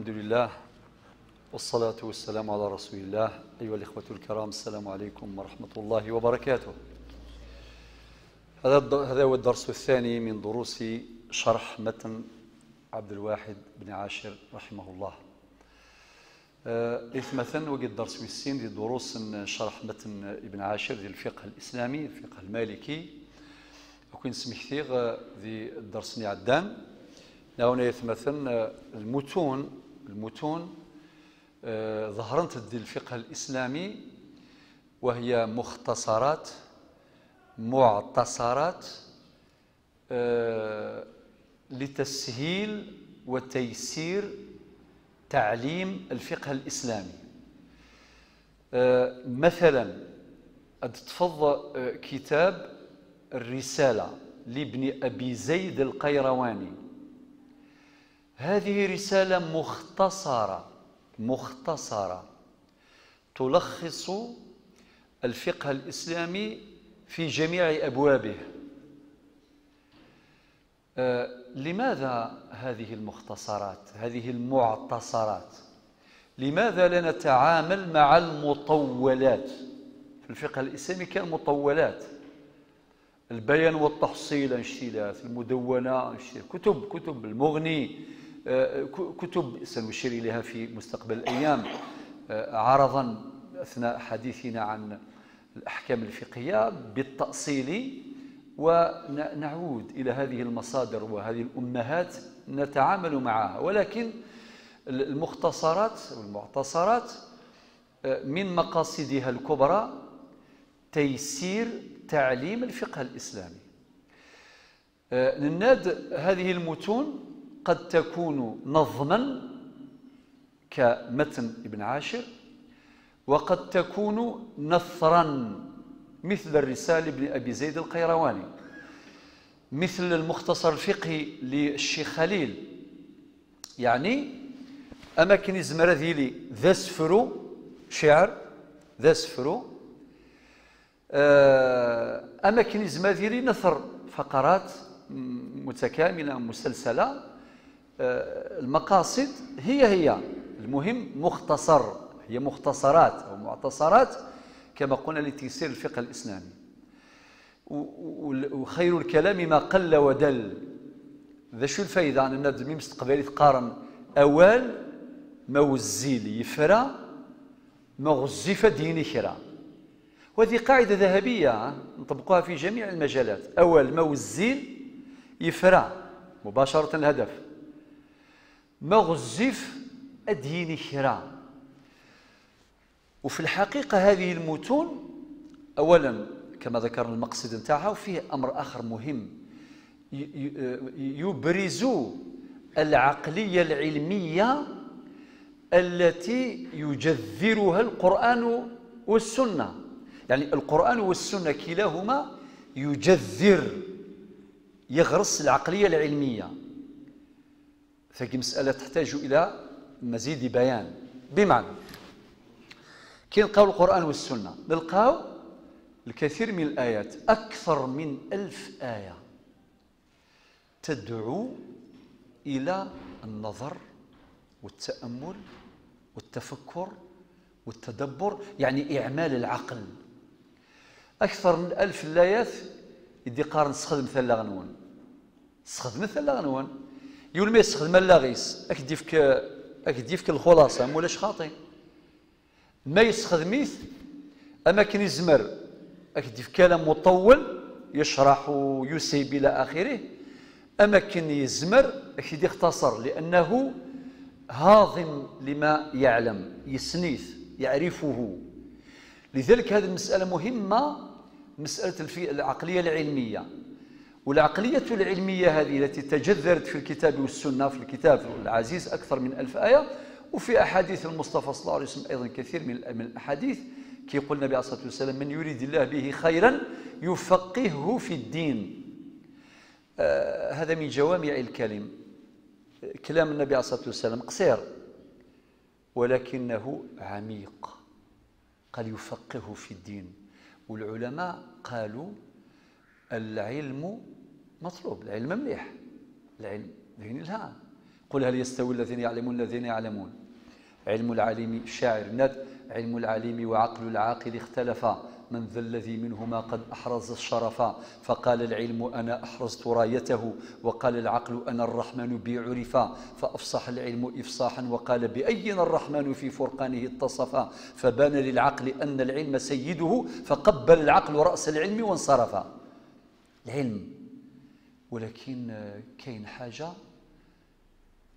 الحمد لله والصلاة والسلام على رسول الله. أيها الإخوة الكرام، السلام عليكم ورحمة الله وبركاته. هذا هو الدرس الثاني من دروس شرح متن عبد الواحد بن عاشر رحمه الله. إثمثا وقد درس السين دي دروس شرح متن ابن عاشر دي الفقه الإسلامي، الفقه المالكي. وكين سمحتيغ دي الدرس عدان هنا يتمثل المتون ظهرت دي الفقه الإسلامي، وهي مختصرات معتصرات لتسهيل وتيسير تعليم الفقه الإسلامي. مثلا تفض كتاب الرسالة لابن أبي زيد القيرواني، هذه رسالة مختصرة تلخص الفقه الإسلامي في جميع أبوابه. لماذا هذه المختصرات، هذه المعتصرات؟ لماذا لا نتعامل مع المطولات؟ في الفقه الإسلامي كان مطولات، البيان والتحصيل انشتيلات، المدونة كتب المغني، كتب سنشير إليها في مستقبل الأيام عرضا أثناء حديثنا عن الأحكام الفقهية بالتأصيل، ونعود إلى هذه المصادر وهذه الأمهات نتعامل معها. ولكن المختصرات والمعتصرات من مقاصدها الكبرى تيسير تعليم الفقه الإسلامي. نناد هذه المتون قد تكون نظما كمتن ابن عاشر، وقد تكون نثرا مثل الرسالة لابن أبي زيد القيرواني، مثل المختصر الفقهي للشيخ خليل. يعني أماكن زمرة ذيلي ذا سفرو شعر ذا سفرو، أماكن زمرة ذيلي نثر فقرات متكاملة مسلسلة. المقاصد هي المهم مختصر، هي مختصرات أو معتصرات كما قلنا لتيسير الفقه الإسلامي. وخير الكلام ما قل ودل. ذا شو الفايدة؟ أن النادم مستقبلي تقارن أول ما وزيل يفرى ما غزف ديني كرا، وهذه قاعدة ذهبية نطبقها في جميع المجالات. أول ما وزيل يفرى مباشرة الهدف، ما غزف أديني كرا. وفي الحقيقة هذه المتون أولا كما ذكرنا المقصد نتاعها، وفيه أمر آخر مهم يبرز العقلية العلمية التي يجذرها القرآن والسنة. يعني القرآن والسنة كلاهما يجذر، يغرس العقلية العلمية. فهي مسألة تحتاج إلى مزيد بيان. بمعنى كي نلقاو القرآن والسنة نلقاو الكثير من الآيات، أكثر من 1000 آية تدعو إلى النظر والتأمل والتفكر والتدبر، يعني إعمال العقل. أكثر من 1000 الآيات يدي قارن استخدم مثل غنون، استخدم مثل غنون يقول ما يستخدم اللاغيس أكد يفك الخلاصة مولاش خاطئ. ما يستخدميث أماكن يزمر أكد في كلام مطول يشرح ويسيب إلى آخره، أماكن يزمر أكيد يختصر لأنه هاضم لما يعلم، يسنيث يعرفه. لذلك هذه المسألة مهمة، مسألة العقلية العلمية. والعقلية العلمية هذه التي تجذرت في الكتاب والسنة، في الكتاب العزيز أكثر من 1000 آية، وفي أحاديث المصطفى صلى الله عليه وسلم أيضا كثير من الأحاديث، كي يقول النبي عليه الصلاة والسلام من يريد الله به خيرا يفقهه في الدين. هذا من جوامع الكلم. كلام النبي عليه الصلاة والسلام قصير ولكنه عميق. قال يفقهه في الدين. والعلماء قالوا العلم مطلوب، العلم مليح، العلم دين الهام، قل هل يستوي الذين يعلمون الذين يعلمون. علم العليم الشاعر ند علم العليم وعقل العاقل اختلفا، من ذا الذي منهما قد أحرز الشرفا، فقال العلم أنا أحرزت رايته، وقال العقل أنا الرحمن بي عرفا، فأفصح العلم إفصاحا وقال بأينا الرحمن في فرقانه اتصفا، فبان للعقل أن العلم سيده، فقبل العقل رأس العلم وانصرفا. العلم، ولكن كاين حاجة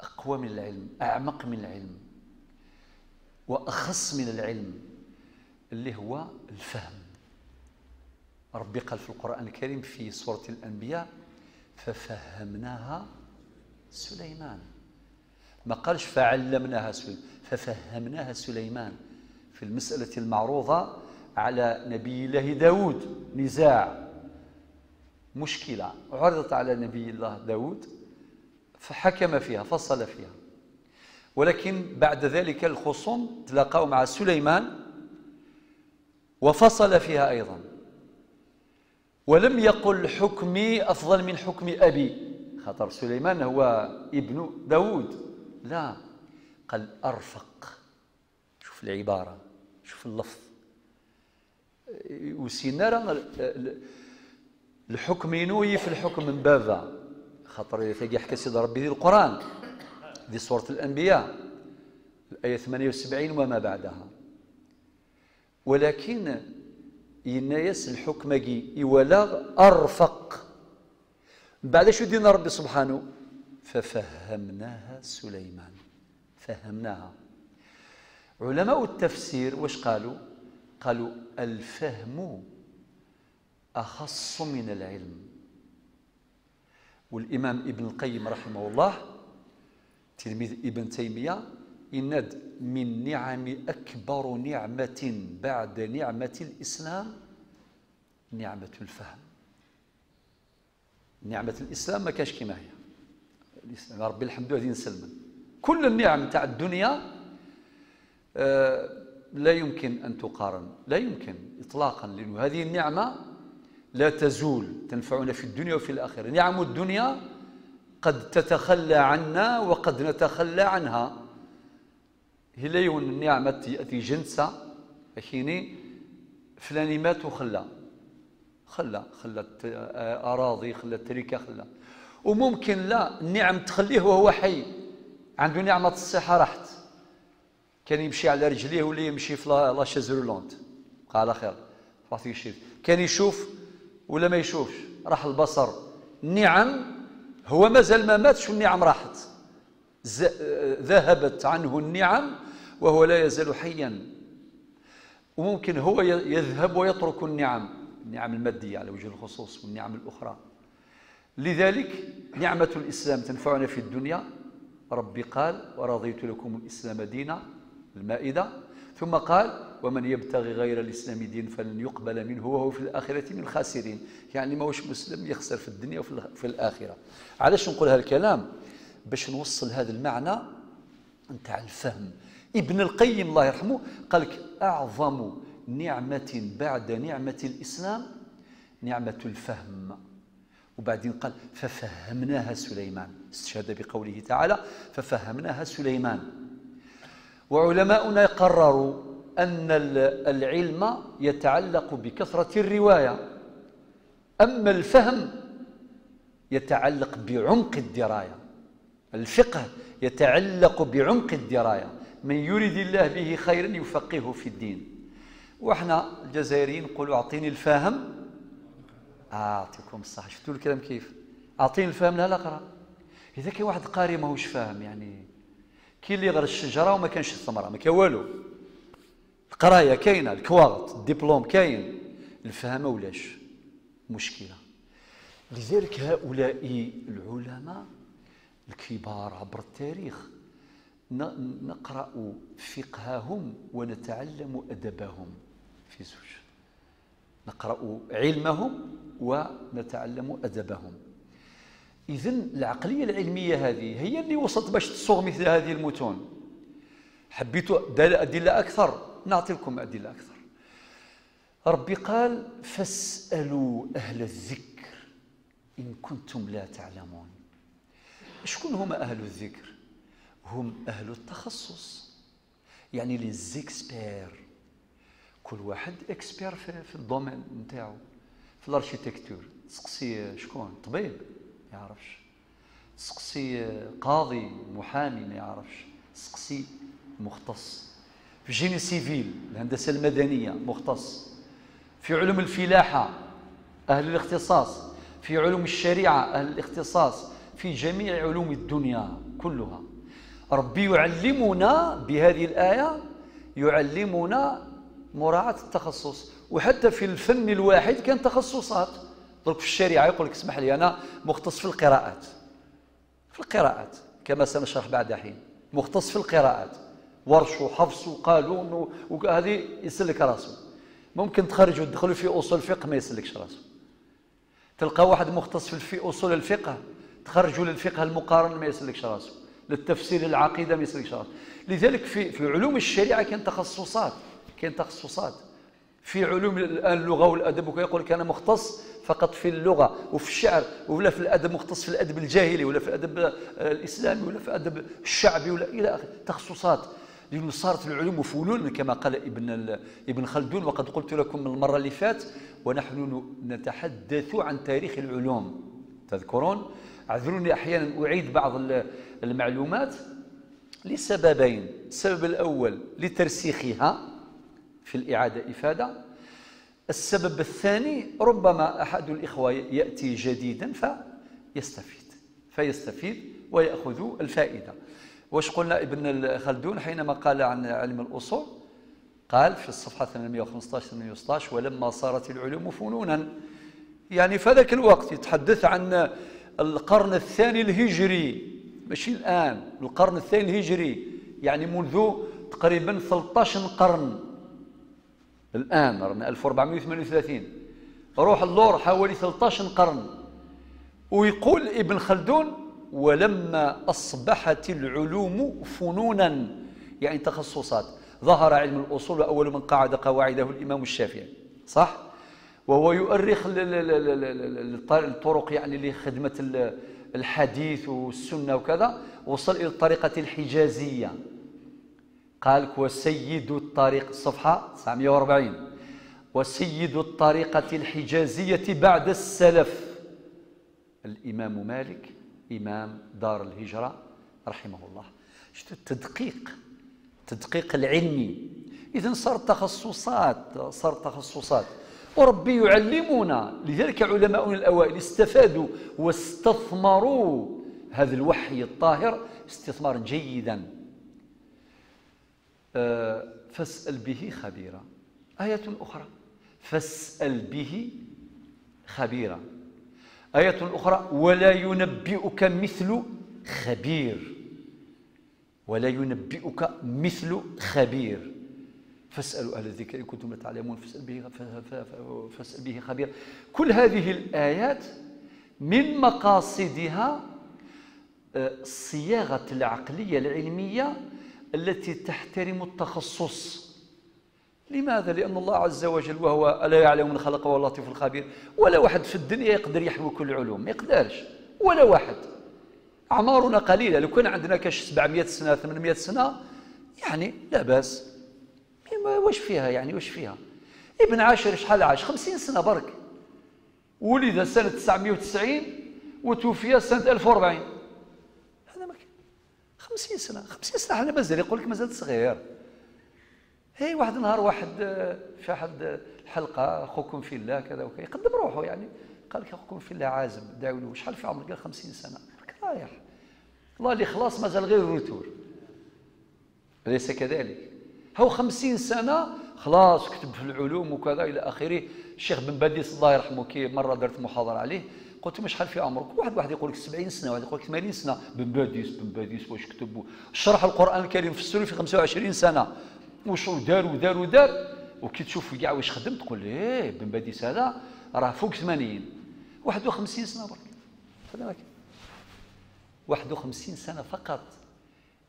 أقوى من العلم، أعمق من العلم، وأخص من العلم، اللي هو الفهم. ربي قال في القرآن الكريم في سورة الأنبياء ففهمناها سليمان. ما قالش فعلمناها سليمان، ففهمناها سليمان في المسألة المعروضة على نبي الله داود. نزاع، مشكلة عرضت على نبي الله داود فحكم فيها، فصل فيها، ولكن بعد ذلك الخصوم تلاقوا مع سليمان وفصل فيها أيضا، ولم يقل حكمي أفضل من حكم أبي، خاطر سليمان هو ابن داود، لا، قال أرفق. شوف العبارة، شوف اللفظ، وسينارا الحكم ينوي في الحكم من بابا، خاطر يحكي سيد ربي ذي القرآن ذي سورة الأنبياء الآية 78 وما بعدها، ولكن ينايس الحكم يولاغ أرفق. بعد شو دينا ربي سبحانه؟ ففهمناها سليمان. فهمناها. علماء التفسير واش قالوا؟ قالوا الفهم أخص من العلم. والإمام ابن القيم رحمه الله تلميذ ابن تيمية إند من نعم أكبر نعمة بعد نعمة الإسلام نعمة الفهم. نعمة الإسلام ما كاش كما هي، الإسلام ربي الحمد لله نسلم كل النعم تاع الدنيا لا يمكن أن تقارن، لا يمكن إطلاقا، لأن هذه النعمة لا تزول، تنفعنا في الدنيا وفي الآخرة. نعم الدنيا قد تتخلى عنا وقد نتخلى عنها. هي النعمة تأتي جنسة أخيني فلان مات وخلى، خلى خلى أراضي، خلى تركة، خلى. وممكن لا، النعم تخليه وهو حي، عنده نعمة الصحة راحت، كان يمشي على رجليه ولا يمشي في la chaise roulante، بقى على خير، كان يشوف ولا ما يشوفش، راح البصر. النعم هو مازال ما ماتش والنعم راحت، ذهبت عنه النعم وهو لا يزال حيا. وممكن هو يذهب ويترك النعم، النعم المادية على وجه الخصوص والنعم الأخرى. لذلك نعمة الإسلام تنفعنا في الدنيا. ربي قال ورضيت لكم الإسلام دينا، المائدة، ثم قال ومن يبتغي غير الإسلام دين فلن يقبل منه وهو في الآخرة من الخاسرين. يعني ماهوش مسلم يخسر في الدنيا وفي الآخرة. علاش نقول هذا الكلام؟ باش نوصل هذا المعنى نتاع الفهم. ابن القيم الله يرحمه قال لك أعظم نعمة بعد نعمة الإسلام نعمة الفهم. وبعدين قال ففهمناها سليمان، استشهد بقوله تعالى ففهمناها سليمان. وعلماؤنا قرروا أن العلم يتعلق بكثرة الرواية، أما الفهم يتعلق بعمق الدراية. الفقه يتعلق بعمق الدراية، من يريد الله به خيرا يفقهه في الدين. وإحنا الجزائريين نقولوا أعطيني الفاهم أعطيكم الصح. شفتوا الكلام كيف؟ أعطيني الفهم لا قرأ. إذا كان واحد قاري ماهوش فاهم، يعني كي اللي غرس الشجرة وما كانش الثمرة، ما كان والو. القراية كاينة، الكواغط، الدبلوم كاين، الفهم ولاش مشكلة. لذلك هؤلاء العلماء الكبار عبر التاريخ نقرأ فقههم ونتعلم أدبهم في زوج، نقرأ علمهم ونتعلم أدبهم. إذن العقلية العلمية هذه هي اللي وصلت باش تصوغ مثل هذه المتون. حبيتوا أدلة أكثر؟ نعطي لكم أدلة أكثر. ربي قال فاسألوا أهل الذكر إن كنتم لا تعلمون. شكون هما أهل الذكر؟ هم أهل التخصص، يعني les experts. كل واحد expert في ال domaine نتاعو. في l'architecture تسقسي شكون؟ طبيب ما يعرفش، تسقسي قاضي محامي ما يعرفش، تسقسي مختص. في génie civil الهندسة المدنية مختص، في علوم الفلاحة أهل الاختصاص، في علوم الشريعة أهل الاختصاص، في جميع علوم الدنيا كلها. ربي يعلمنا بهذه الآية، يعلمنا مراعاة التخصص. وحتى في الفن الواحد كان تخصصات. درك في الشريعة يقول لك اسمح لي أنا مختص في القراءات، في القراءات كما سنشرح بعد حين، مختص في القراءات، ورش وحفص وقالون وهذه يسلك راسه. ممكن تخرج وتدخلوا في أصول الفقه ما يسلكش راسه. تلقى واحد مختص في أصول الفقه تخرجوا للفقه المقارن ما يسلكش راسه، للتفسير العقيدة ما يسلكش راسه. لذلك في علوم الشريعة كاين تخصصات، كاين تخصصات. في علوم اللغة والأدب يقول لك أنا مختص فقط في اللغة وفي الشعر، ولا في الأدب مختص في الأدب الجاهلي، ولا في الأدب الإسلامي، ولا في الأدب الشعبي، ولا إلى آخره. تخصصات. لأنه صارت العلوم فنون كما قال ابن خلدون، وقد قلت لكم المرة اللي فات ونحن نتحدث عن تاريخ العلوم، تذكرون؟ اعذروني أحيانا أعيد بعض المعلومات لسببين. السبب الأول لترسيخها في الإعادة إفادة، السبب الثاني ربما أحد الإخوة يأتي جديدا فيستفيد ويأخذ الفائدة. واش قلنا ابن خلدون حينما قال عن علم الأصول؟ قال في الصفحة 815 816: ولما صارت العلوم فنونا. يعني في ذاك الوقت يتحدث عن القرن الثاني الهجري، ماشي الآن، القرن الثاني الهجري، يعني منذ تقريبا 13 قرن. الآن رانا 1438، روح اللور حوالي 13 قرن. ويقول ابن خلدون: ولما أصبحت العلوم فنونا، يعني تخصصات، ظهر علم الأصول، وأول من قاعد قواعده الإمام الشافعي، صح؟ وهو يؤرخ الطرق يعني لخدمة الحديث والسنة وكذا، وصل إلى الطريقة الحجازية. قال: وسيد الطريق، الصفحة 940، وسيد الطريقة الحجازية بعد السلف الإمام مالك إمام دار الهجرة رحمه الله. شفتوا التدقيق، التدقيق العلمي. إذن صار تخصصات، صار تخصصات، وربي يعلمنا. لذلك علماؤنا الأوائل استفادوا واستثمروا هذا الوحي الطاهر استثمارا جيدا. فاسأل به خبيرا. آية أخرى: فاسأل به خبيرا. آية أخرى: ولا ينبئك مثل خبير، ولا ينبئك مثل خبير. فاسألوا أهل الذكر إن كنتم لا تعلمون، فاسأل به خبير. كل هذه الآيات من مقاصدها صياغة العقلية العلمية التي تحترم التخصص. لماذا؟ لأن الله عز وجل وهو ألا يعلم من خلق وهو اللطيف الخبير، ولا واحد في الدنيا يقدر يحوي كل العلوم، ما يقدرش ولا واحد. أعمارنا قليلة، لو كان عندنا كاش 700 سنة 800 سنة يعني لا بأس. واش فيها يعني؟ واش فيها؟ ابن عاشر شحال عاش؟ 50 سنة برك. ولد سنة 990 وتوفي سنة 1040. هذا ما كان 50 سنة، 50 سنة حنا مازال يقول لك مازال صغير. هي واحد النهار واحد في واحد الحلقة أخوكم في الله كذا وكذا، يقدم روحه يعني، قال لك أخوكم في الله عازب، دعوا له. شحال في عمرك؟ قال 50 سنة. رايح الله اللي خلاص مازال غير retour. أليس كذلك؟ هو 50 سنة خلاص كتب في العلوم وكذا إلى آخره. الشيخ بن باديس الله يرحمه كي مرة درت محاضرة عليه، قلت له شحال في عمرك؟ واحد يقول لك 70 سنة، واحد يقول لك 80 سنة. بن باديس، بن باديس واش كتب؟ شرح القرآن الكريم في السنة في 25 سنة، وش دار ودار ودار. وكي تشوف كاع واش خدم تقول ايه بن باديس هذا راه فوق 80. 51 سنة برك، هذا ما كان 51 سنة فقط.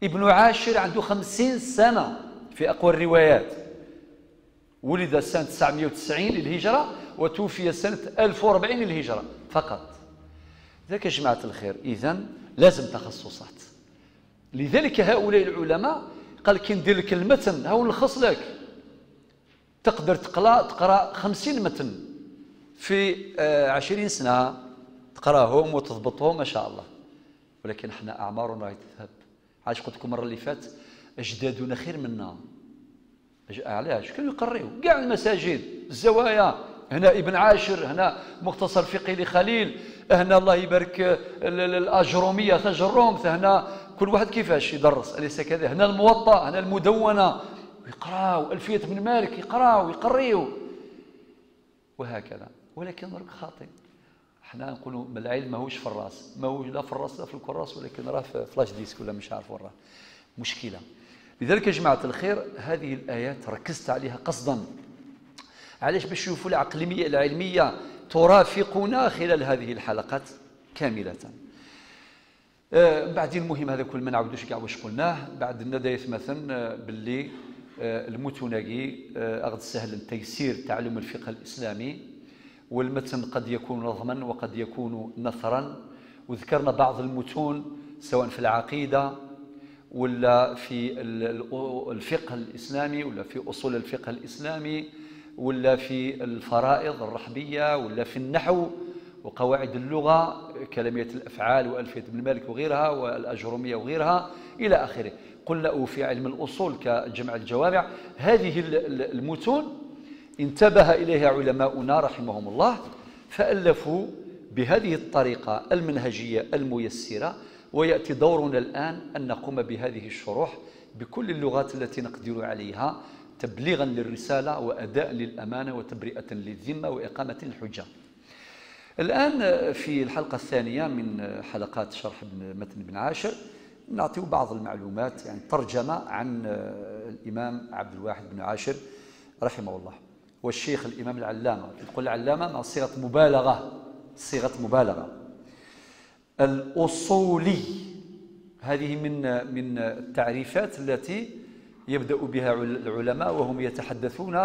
ابن عاشر عنده 50 سنة في أقوى الروايات. ولد سنة 990 للهجرة وتوفي سنة 1040 للهجرة فقط. ذاك يا جماعة الخير، إذن لازم تخصصات، لذلك هؤلاء العلماء قال كي ندير لك المتن هاو نلخص لك، تقدر تقرا 50 متن في 20 سنة، تقراهم وتضبطهم ما شاء الله. ولكن احنا اعمارنا راهي تذهب. علاش قلت لكم المرة اللي فات اجدادنا خير منا؟ علاش كانوا يقريو كاع المساجد، الزوايا، هنا ابن عاشر، هنا مختصر فقهي لخليل، هنا الله يبارك الاجروميه تجروم، هنا كل واحد كيفاش يدرس، اليس كذا؟ هنا الموطأ، هنا المدونة، يقراو ألفية بن مالك، يقراو يقريو وهكذا. ولكن درك خاطئ، احنا نقولوا العلم ماهوش في الراس، ماهوش لا في الراس لا في الكراس، ولكن راه في flash disque ولا مش عارف وين راه. مشكلة. لذلك يا جماعة الخير هذه الايات ركزت عليها قصدا. علاش؟ باش يشوفوا العقلية العلمية ترافقنا خلال هذه الحلقات كاملة. بعدين المهم هذا كل ما نعاودوش كاع واش قلناه. بعد الندايث مثلا باللي المتناقي أغد سهل تيسير تعلم الفقه الإسلامي، والمتن قد يكون نظما وقد يكون نثرا، وذكرنا بعض المتون سواء في العقيدة ولا في الفقه الإسلامي ولا في أصول الفقه الإسلامي ولا في الفرائض الرحبية ولا في النحو وقواعد اللغة، كلامية الأفعال وألفية ابن مالك وغيرها والأجرومية وغيرها إلى آخره. قلنا في علم الأصول كجمع الجوامع. هذه المتون انتبه إليها علماؤنا رحمهم الله، فألفوا بهذه الطريقة المنهجية الميسرة. ويأتي دورنا الآن أن نقوم بهذه الشروح بكل اللغات التي نقدر عليها، تبليغا للرسالة وأداء للأمانة وتبرئة للذمة وإقامة الحجة. الآن في الحلقة الثانية من حلقات شرح متن بن عاشر نعطي بعض المعلومات، يعني ترجمة عن الإمام عبد الواحد بن عاشر رحمه الله، والشيخ الإمام العلامة. تقول العلامة مع صيغة مبالغة، صيغة مبالغة. الأصولي، هذه من التعريفات التي يبدأ بها العلماء وهم يتحدثون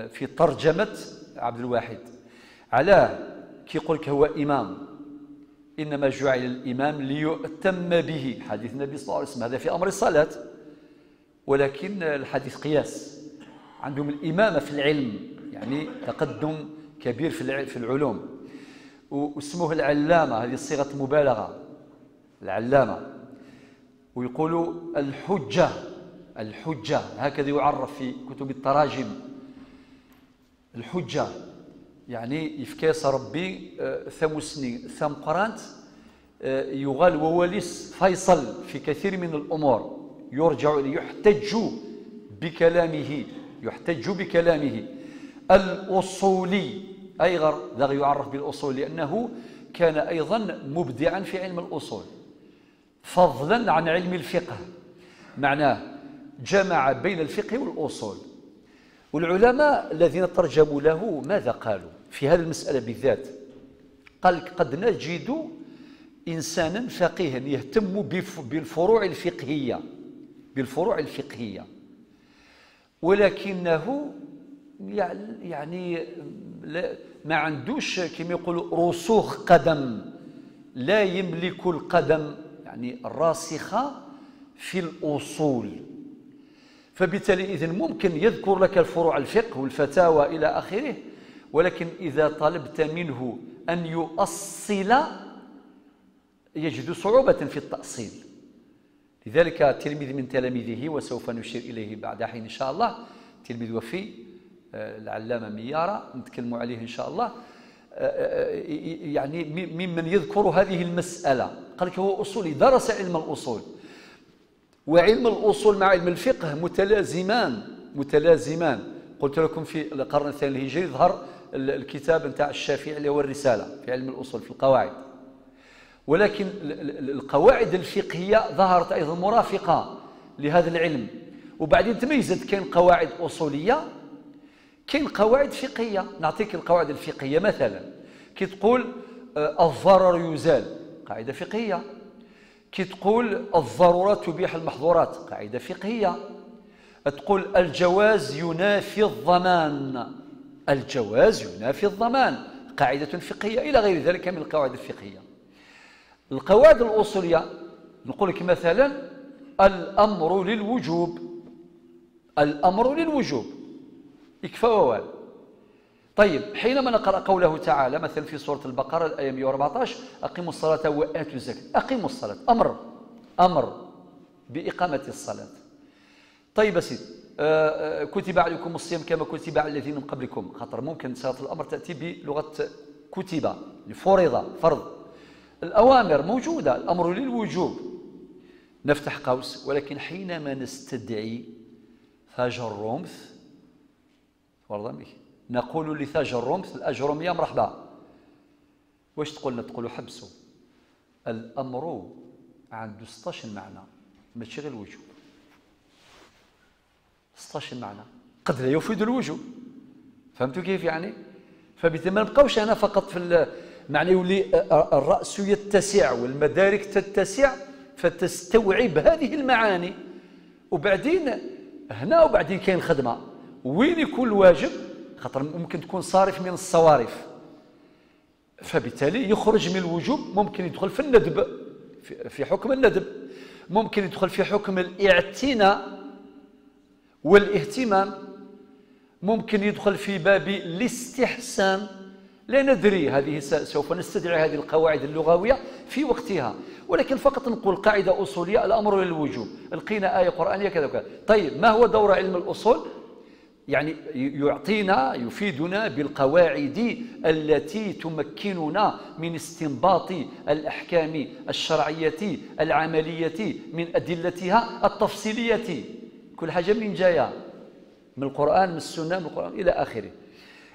في ترجمة عبد الواحد. علاه كي يقول لك هو إمام، إنما جعل الإمام ليؤتم به، حديث النبي صلى الله عليه وسلم، هذا في أمر الصلاة، ولكن الحديث قياس. عندهم الإمامة في العلم، يعني تقدم كبير في العلوم. واسمه العلامة، هذه صيغة مبالغة، العلامة. ويقولوا الحجة، الحجة هكذا يعرف في كتب التراجم. الحجة يعني يفكاس ربي ثمسني ثم قرانت يغال ووليس فيصل في كثير من الأمور، يرجع يحتج بكلامه، يحتج بكلامه. الأصولي أيغر ذا يعرف بالأصول لأنه كان أيضا مبدعا في علم الأصول فضلا عن علم الفقه، معناه جمع بين الفقه والأصول. والعلماء الذين ترجموا له ماذا قالوا في هذه المسألة بالذات؟ قال قد نجد إنسانا فقيها يهتم بالفروع الفقهية، بالفروع الفقهية، ولكنه يعني ما عندوش كما يقولوا رسوخ قدم، لا يملك القدم يعني الراسخة في الأصول. فبالتالي إذن ممكن يذكر لك الفروع الفقه والفتاوى إلى آخره، ولكن إذا طلبت منه أن يؤصل يجد صعوبة في التأصيل. لذلك تلميذ من تلاميذه، وسوف نشير إليه بعد حين إن شاء الله، تلميذ وفي العلامة ميارة نتكلم عليه إن شاء الله، يعني ممن يذكر هذه المسألة. قال لك هو أصولي، درس علم الأصول، وعلم الأصول مع علم الفقه متلازمان، متلازمان. قلت لكم في القرن الثاني الهجري ظهر الكتاب نتاع الشافعي اللي هو الرسالة في علم الأصول في القواعد، ولكن القواعد الفقهية ظهرت أيضا مرافقة لهذا العلم. وبعدين تميزت، كاين قواعد أصولية، كاين قواعد فقهية. نعطيك القواعد الفقهية مثلا، كي تقول الضرر يزال، قاعدة فقهية. كي تقول الضرورات تبيح المحظورات، قاعدة فقهية. تقول الجواز ينافي الضمان، الجواز ينافي الضمان، قاعدة فقهية، إلى غير ذلك من القواعد الفقهية. القواعد الأصولية نقول لك مثلا الأمر للوجوب، الأمر للوجوب يكفى ووال. طيب حينما نقرأ قوله تعالى مثلا في سورة البقرة الآية 114: أقيموا الصلاة وآتوا الزكاة. أقيموا الصلاة أمر، أمر بإقامة الصلاة. طيب سيدي، كتب عليكم الصيام كما كتب على الذين من قبلكم، خاطر ممكن صيغة الأمر تأتي بلغة كتب، فرض، فرض. الأوامر موجودة، الأمر للوجوب، نفتح قوس. ولكن حينما نستدعي ثاجر الرمث، نقول لثاجر الرمث الأجرمية مرحبا، واش تقولنا؟ تقولوا حبسوا. الأمر عنده 16 معنى، ماشي غير الوجوب، 16 معنى قد لا يفيد الوجوب. فهمتوا كيف يعني؟ فبالتالي ما نبقاوش هنا فقط في معنى، يولي الرأس يتسع والمدارك تتسع فتستوعب هذه المعاني. وبعدين هنا وبعدين كاين خدمة وين يكون الواجب، خاطر ممكن تكون صارف من الصوارف، فبالتالي يخرج من الوجوب، ممكن يدخل في الندب، في حكم الندب، ممكن يدخل في حكم الاعتناء والاهتمام، ممكن يدخل في باب الاستحسان. لا ندري، هذه سوف نستدعي هذه القواعد اللغوية في وقتها، ولكن فقط نقول قاعدة أصولية: الأمر للوجوب. لقينا آية قرآنية كذا وكذا. طيب ما هو دور علم الأصول؟ يعني يعطينا، يفيدنا بالقواعد التي تمكننا من استنباط الأحكام الشرعية العملية من أدلتها التفصيلية. كل حاجة من جاية من القرآن، من السنة، من القرآن إلى آخره.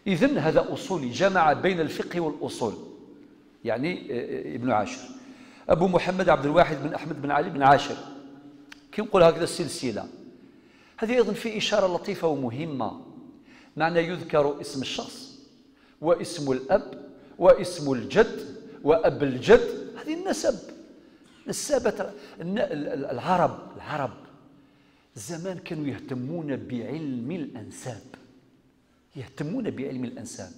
إذن هذا أصولي، جمع بين الفقه والأصول، يعني ابن عاشر. أبو محمد عبد الواحد بن أحمد بن علي بن عاشر، كي نقول هكذا السلسلة هذه أيضا في إشارة لطيفة ومهمة، معنى يذكر اسم الشخص واسم الأب واسم الجد وأب الجد، هذه النسب، نسابة العرب. العرب زمان كانوا يهتمون بعلم الأنساب، يهتمون بعلم الأنساب.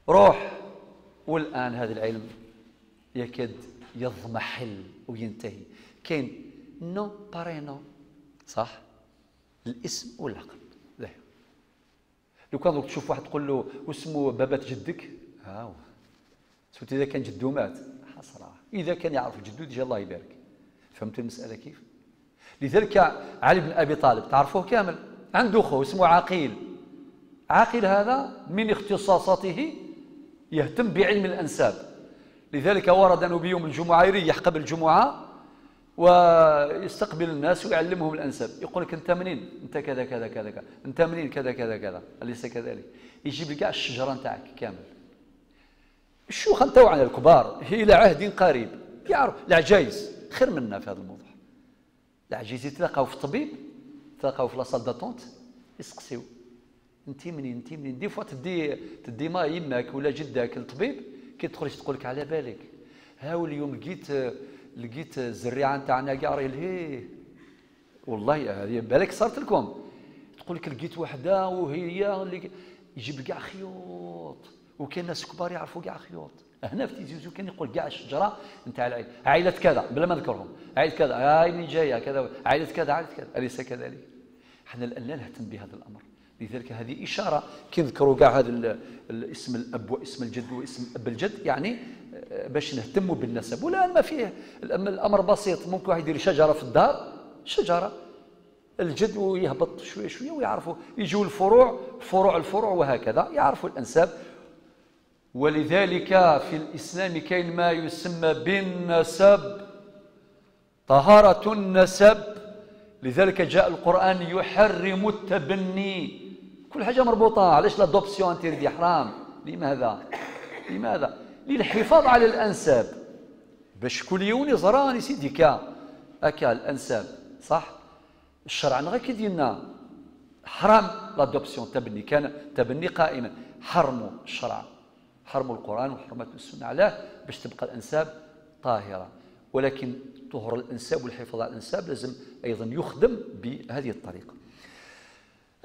روح، والآن هذا العلم يكاد يضمحل وينتهي. كاين nom prénom، صح؟ الاسم واللقب. لا لو كان تشوف واحد تقول له واسمه بابات جدك، هاو surtout اذا كان جدو مات حسرة، اذا كان يعرف جدو déjà الله يبارك. فهمت المسالة كيف؟ لذلك علي بن ابي طالب تعرفوه كامل، عنده خو اسمه عقيل. عقيل هذا من اختصاصاته يهتم بعلم الانساب، لذلك ورد انه بيوم الجمعة يريح قبل الجمعة ويستقبل الناس ويعلمهم الانساب. يقول لك انت منين؟ انت كذا كذا كذا كذا، انت منين؟ كذا كذا كذا، اليس كذلك؟ يجيب لك كاع الشجرة نتاعك كامل. الشيوخ نتاعنا الكبار الى عهد قريب يعرف، العجايز خير منا في هذا الموضوع. العجايز يتلاقاو في الطبيب، يتلاقاو في la salle d'attente، يسقسيو انت منين؟ انت منين؟ des fois تدي ما يماك ولا جداك للطبيب، كي تخرج تقول لك على بالك هاو اليوم لقيت الزريعه نتاعنا كاع راهي لهيه، والله هذه بالك صارت لكم. تقول لك لقيت وحده وهي اللي يجيب كاع خيوط، وكاين ناس كبار يعرفوا كاع خيوط. هنا في تيزي وزو كان يقول كاع الشجرة نتاع العائلة، عائلة كذا بلا ما نذكرهم، عائلة كذا هاي منين جاية كذا، عائلة كذا عائلة كذا، اليس كذلك؟ احنا الان لا نهتم بهذا الامر. لذلك هذه اشارة كي نذكروا كاع هذا الاسم الاب واسم الجد واسم اب الجد، يعني باش نهتموا بالنسب. والان ما فيه، الامر بسيط، ممكن واحد يدير شجرة في الدار، شجرة الجد ويهبط شوية شوية ويعرفوا، يجوا الفروع فروع الفروع وهكذا يعرفوا الانساب. ولذلك في الاسلام كاين ما يسمى بالنسب، طهارة النسب. لذلك جاء القرآن يحرم التبني، كل حاجة مربوطة. علاش l'adoption interdite حرام؟ لماذا؟ لماذا؟ للحفاظ على الأنساب، باش كل يوم يزراني سيدي كا أكا الأنساب، صح؟ الشرع غير كيدير حرام l'adoption، التبني، كان تبني قائما، حرموا الشرع، حرموا القرآن وحرمت السنة. علاه؟ باش تبقى الأنساب طاهرة. ولكن طهر الأنساب والحفاظ على الأنساب لازم أيضا يخدم بهذه الطريقة.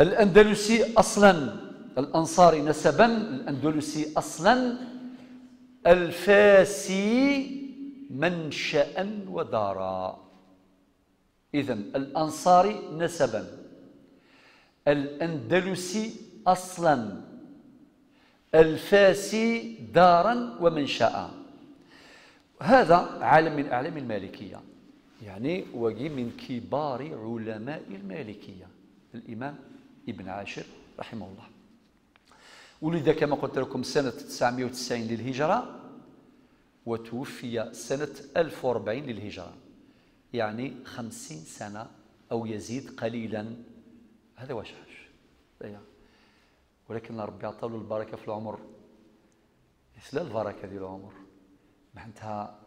الأندلسي أصلا، الأنصاري نسبا، الأندلسي أصلا، الفاسي منشأ ودارا. إذن الأنصاري نسبا، الأندلسي أصلا، الفاسي دارا ومنشأ. هذا عالم من أعلام المالكية، يعني وجي من كبار علماء المالكية الإمام ابن عاشر رحمه الله. ولد كما قلت لكم سنة 990 للهجرة، وتوفي سنة 1040 للهجرة، يعني 50 سنة أو يزيد قليلا. هذا واش عاش، ولكن ربي عطاه البركة في العمر. مثل البركة ديال العمر معناتها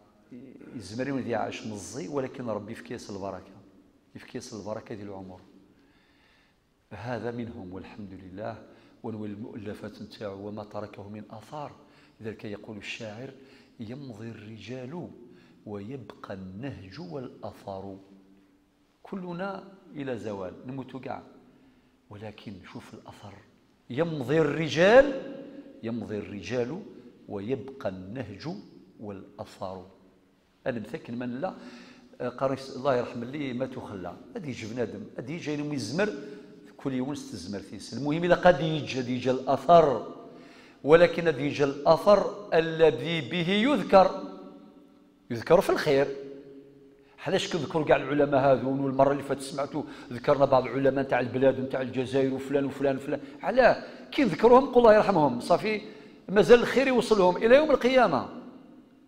الزمري اللي عاش مزي، ولكن ربي في كيس البركة، في كيس البركة ديال العمر. هذا منهم والحمد لله. ونوي المؤلفات نتاعو وما تركه من آثار. لذلك يقول الشاعر: يمضي الرجال ويبقى النهج والأثر. كلنا إلى زوال، نموت كاع، ولكن شوف الأثر. يمضي الرجال، يمضي الرجال ويبقى النهج والأثر. أنا مثاكن من لا قريش الله يرحم اللي مات وخلى، هادي يجي بنادم، هادي يجي يزمر كل يوم تزمر فيس. المهم إلا قد يجي الأثر، ولكن يجي الأثر الذي به يذكر، يذكر في الخير. علاش كنذكروا كاع العلماء هذون؟ والمرة اللي فاتت سمعتوا ذكرنا بعض العلماء نتاع البلاد ونتاع الجزائر وفلان وفلان وفلان. علاه كي نذكروهم نقول الله يرحمهم، صافي مازال الخير يوصلهم الى يوم القيامة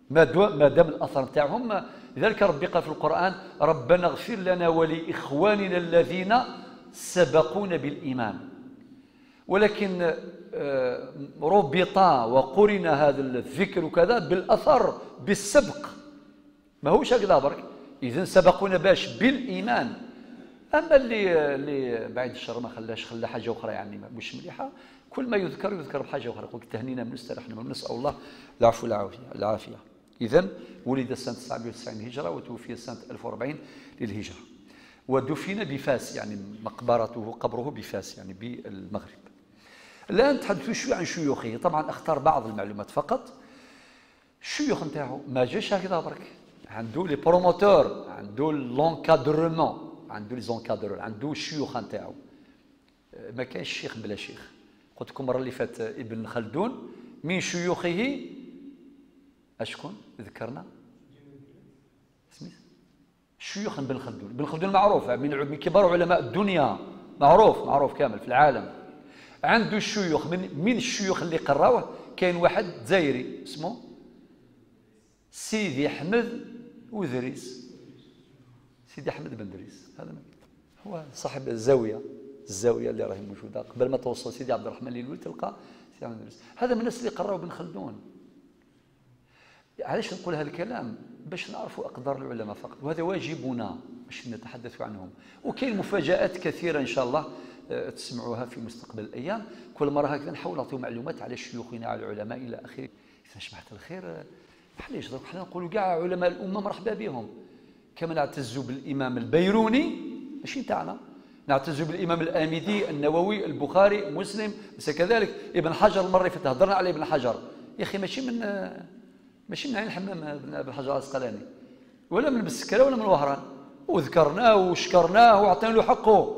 ما دام الاثر نتاعهم. لذلك ربي قال في القران: ربنا اغفر لنا ولاخواننا الذين سبقونا بالايمان. ولكن ربط وقرن هذا الذكر وكذا بالاثر، بالسبق، ماهوش هكذا برك. إذن سبقونا باش بالإيمان. أما اللي بعيد الشر ما خلاش، خلى حاجة أخرى يعني مش مليحة، كل ما يذكر يذكر بحاجة أخرى. يقول تهنينا من استرحنا من، نسأل الله العفو والعافية. إذن ولد سنة 990 هجرة وتوفي سنة 1040 للهجرة، ودفن بفاس، يعني مقبرته قبره بفاس يعني بالمغرب. الآن نتحدث شوي عن شيوخه. طبعا أختار بعض المعلومات فقط. الشيوخ نتاعو ما جاش هكذا برك، عنده les promoteurs، عنده l'encadrement، عنده les encadreurs، عنده الشيوخ نتاعو. ما كاينش شيخ بلا شيخ. قلت لكم المرة اللي فات ابن خلدون من شيوخه اشكون ذكرنا؟ سميت شيوخ ابن خلدون. ابن خلدون معروف من كبار علماء الدنيا، معروف معروف كامل في العالم. عنده الشيوخ، من الشيوخ اللي قراوه كاين واحد جزائري اسمه سيدي احمد وذريس، سيدي احمد بن دريس. هذا هو صاحب الزاوية، الزاوية اللي راهي موجودة قبل ما توصل سيدي عبد الرحمن ليلوي تلقى سيدي احمد بن دريس. هذا من الناس اللي قراو بن خلدون. علاش نقول هذا الكلام؟ باش نعرفوا اقدار العلماء فقط، وهذا واجبنا باش نتحدث عنهم. وكاين مفاجات كثيرة ان شاء الله تسمعوها في مستقبل الايام. كل مرة هكذا نحاول نعطيو معلومات على شيوخنا، على العلماء الى اخره. اذا سمحت الخير علاش درك حنا نقولوا كاع علماء الامة مرحبا بهم، كما نعتز بالامام البيروني ماشي نتاعنا، نعتز بالامام الامدي، النووي، البخاري، مسلم، بس كذلك ابن حجر. المرة اللي فاتت هضرنا على ابن حجر، يا اخي ماشي من عين الحمام ابن حجر العسقلاني، ولا من بسكره ولا من وهران، وذكرناه وشكرناه وعطينا له حقه.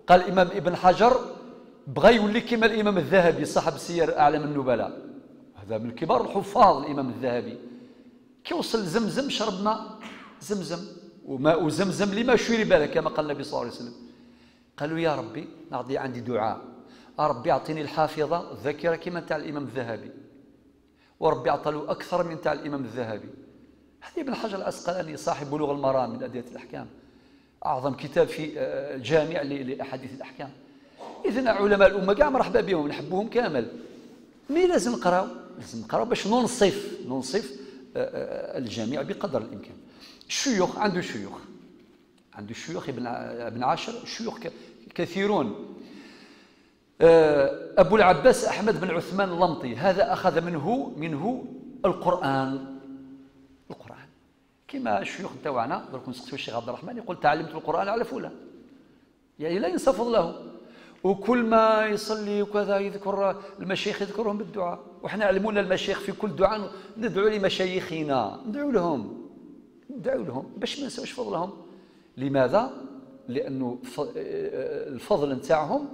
قال الامام ابن حجر بغى يولي كما الامام الذهبي صاحب سير اعلام النبلاء، هذا من كبار الحفاظ الامام الذهبي. كي وصل زمزم شرب ماء زمزم، وماء زمزم لما شرب له كما قال النبي صلى الله عليه وسلم. قالوا يا ربي نعطي عندي دعاء، ربي اعطيني الحافظة الذاكرة كما تاع الامام الذهبي، وربي اعطى له اكثر من تاع الامام الذهبي. هذا ابن حجر العسقلاني صاحب بلوغ المرام من ادله الاحكام، اعظم كتاب في جامع لاحاديث الاحكام. اذن علماء الامة كاع مرحبا بهم، نحبوهم كامل، mais لازم نقراو، لازم نقراو باش ننصف الجميع بقدر الامكان. الشيوخ عنده شيوخ، عنده شيوخ ابن عاشر، شيوخ كثيرون. ابو العباس احمد بن عثمان اللمطي، هذا اخذ منه القران. القران كما الشيوخ تاعنا درك نسقسيو الشيخ عبد الرحمن يقول تعلمت القران على فلان، يعني لا ينسى فضله، وكل ما يصلي وكذا يذكر المشايخ يذكرهم بالدعاء. وحنا علمونا المشايخ في كل دعاء ندعو لمشايخنا، ندعو لهم. ندعو لهم باش ما ننساوش فضلهم. لماذا؟ لأنه الفضل نتاعهم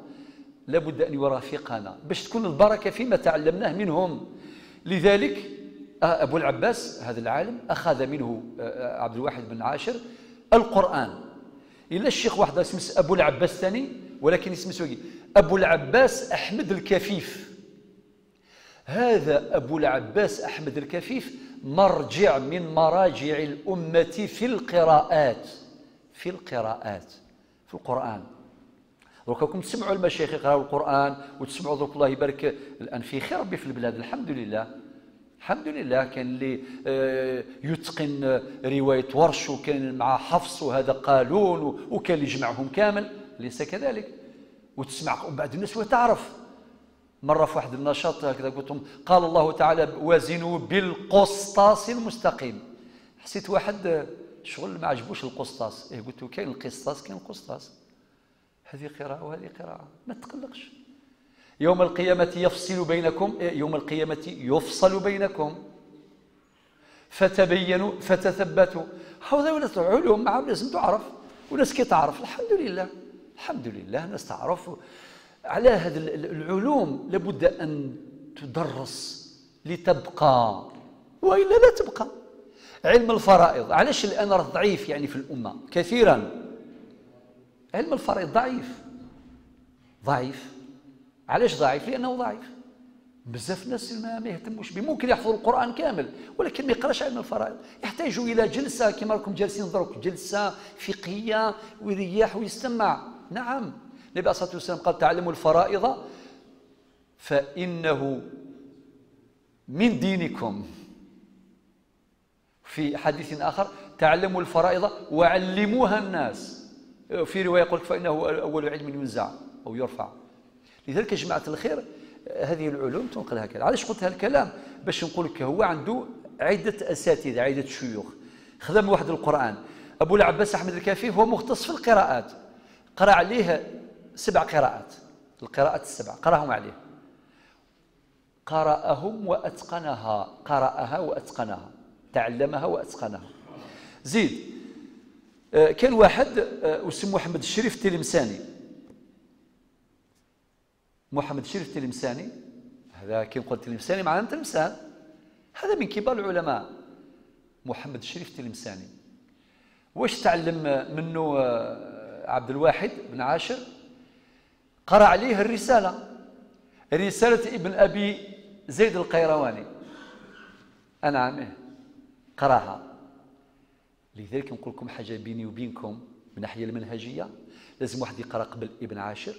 لابد أن يرافقنا باش تكون البركة فيما تعلمناه منهم. لذلك أبو العباس هذا العالم أخذ منه عبد الواحد بن عاشر القرآن. إلا الشيخ واحد اسمه أبو العباس ثاني، ولكن اسمه سوقي، أبو العباس أحمد الكفيف. هذا أبو العباس أحمد الكفيف مرجع من مراجع الأمة في القراءات، في القراءات في القرآن. درك راكم تسمعوا المشايخ يقراوا القرآن وتسمعوا، درك الله يبارك الآن في خير ربي في البلاد، الحمد لله الحمد لله. كان اللي يتقن رواية ورش، وكان مع حفص وهذا قالون، وكان اللي يجمعهم كامل، ليس كذلك. وتسمع وبعد الناس وتعرف. مرة في واحد النشاط هكذا قلت لهم قال الله تعالى وزنوا بالقسطاس المستقيم. حسيت واحد شغل ما عجبوش القسطاس، إيه قلت له كاين القسطاس كاين القسطاس، هذه قراءة وهذه قراءة، ما تقلقش. يوم القيامة يفصل بينكم، يوم القيامة يفصل بينكم، فتبينوا فتثبتوا. هذا ولات علوم مع لازم تعرف، وناس كي تعرف الحمد لله الحمد لله الناس تعرف. على هذه العلوم لابد أن تدرس لتبقى، وإلا لا تبقى. علم الفرائض علاش الآن راه ضعيف يعني في الأمة كثيرا؟ علم الفرائض ضعيف ضعيف. علاش ضعيف؟ لأنه ضعيف بزاف الناس ما يهتموش به. ممكن يحفظ القرآن كامل ولكن ما يقراش علم الفرائض. يحتاج إلى جلسة كما راكم جالسين دروك، جلسة فقهية ويريح ويستمع. نعم، النبي عليه الصلاة والسلام قال تعلموا الفرائض فإنه من دينكم. في حديث آخر تعلموا الفرائض وعلموها الناس. في رواية يقول فإنه أول علم ينزع أو يرفع. لذلك يا جماعة الخير هذه العلوم تنقل هكذا. علاش قلت هالكلام؟ باش نقول لك هو عنده عدة أساتذة، عدة شيوخ. خدم واحد القرآن. أبو العباس أحمد الكفيف هو مختص في القراءات، قرأ عليه 7 قراءات، القراءات 7 قرأهم عليه، قرأهم وأتقنها، قرأها وأتقنها، تعلمها وأتقنها. زيد كان واحد اسمه محمد الشريف التلمساني. محمد الشريف التلمساني هذا كي نقول تلمساني معناه تلمسان، هذا من كبار العلماء. محمد الشريف التلمساني واش تعلم منه عبد الواحد بن عاشر؟ قرأ عليه الرسالة، رسالة ابن أبي زيد القيرواني. أنعم قراها. لذلك نقول لكم حاجة بيني وبينكم من الناحية المنهجية، لازم واحد يقرأ قبل ابن عاشر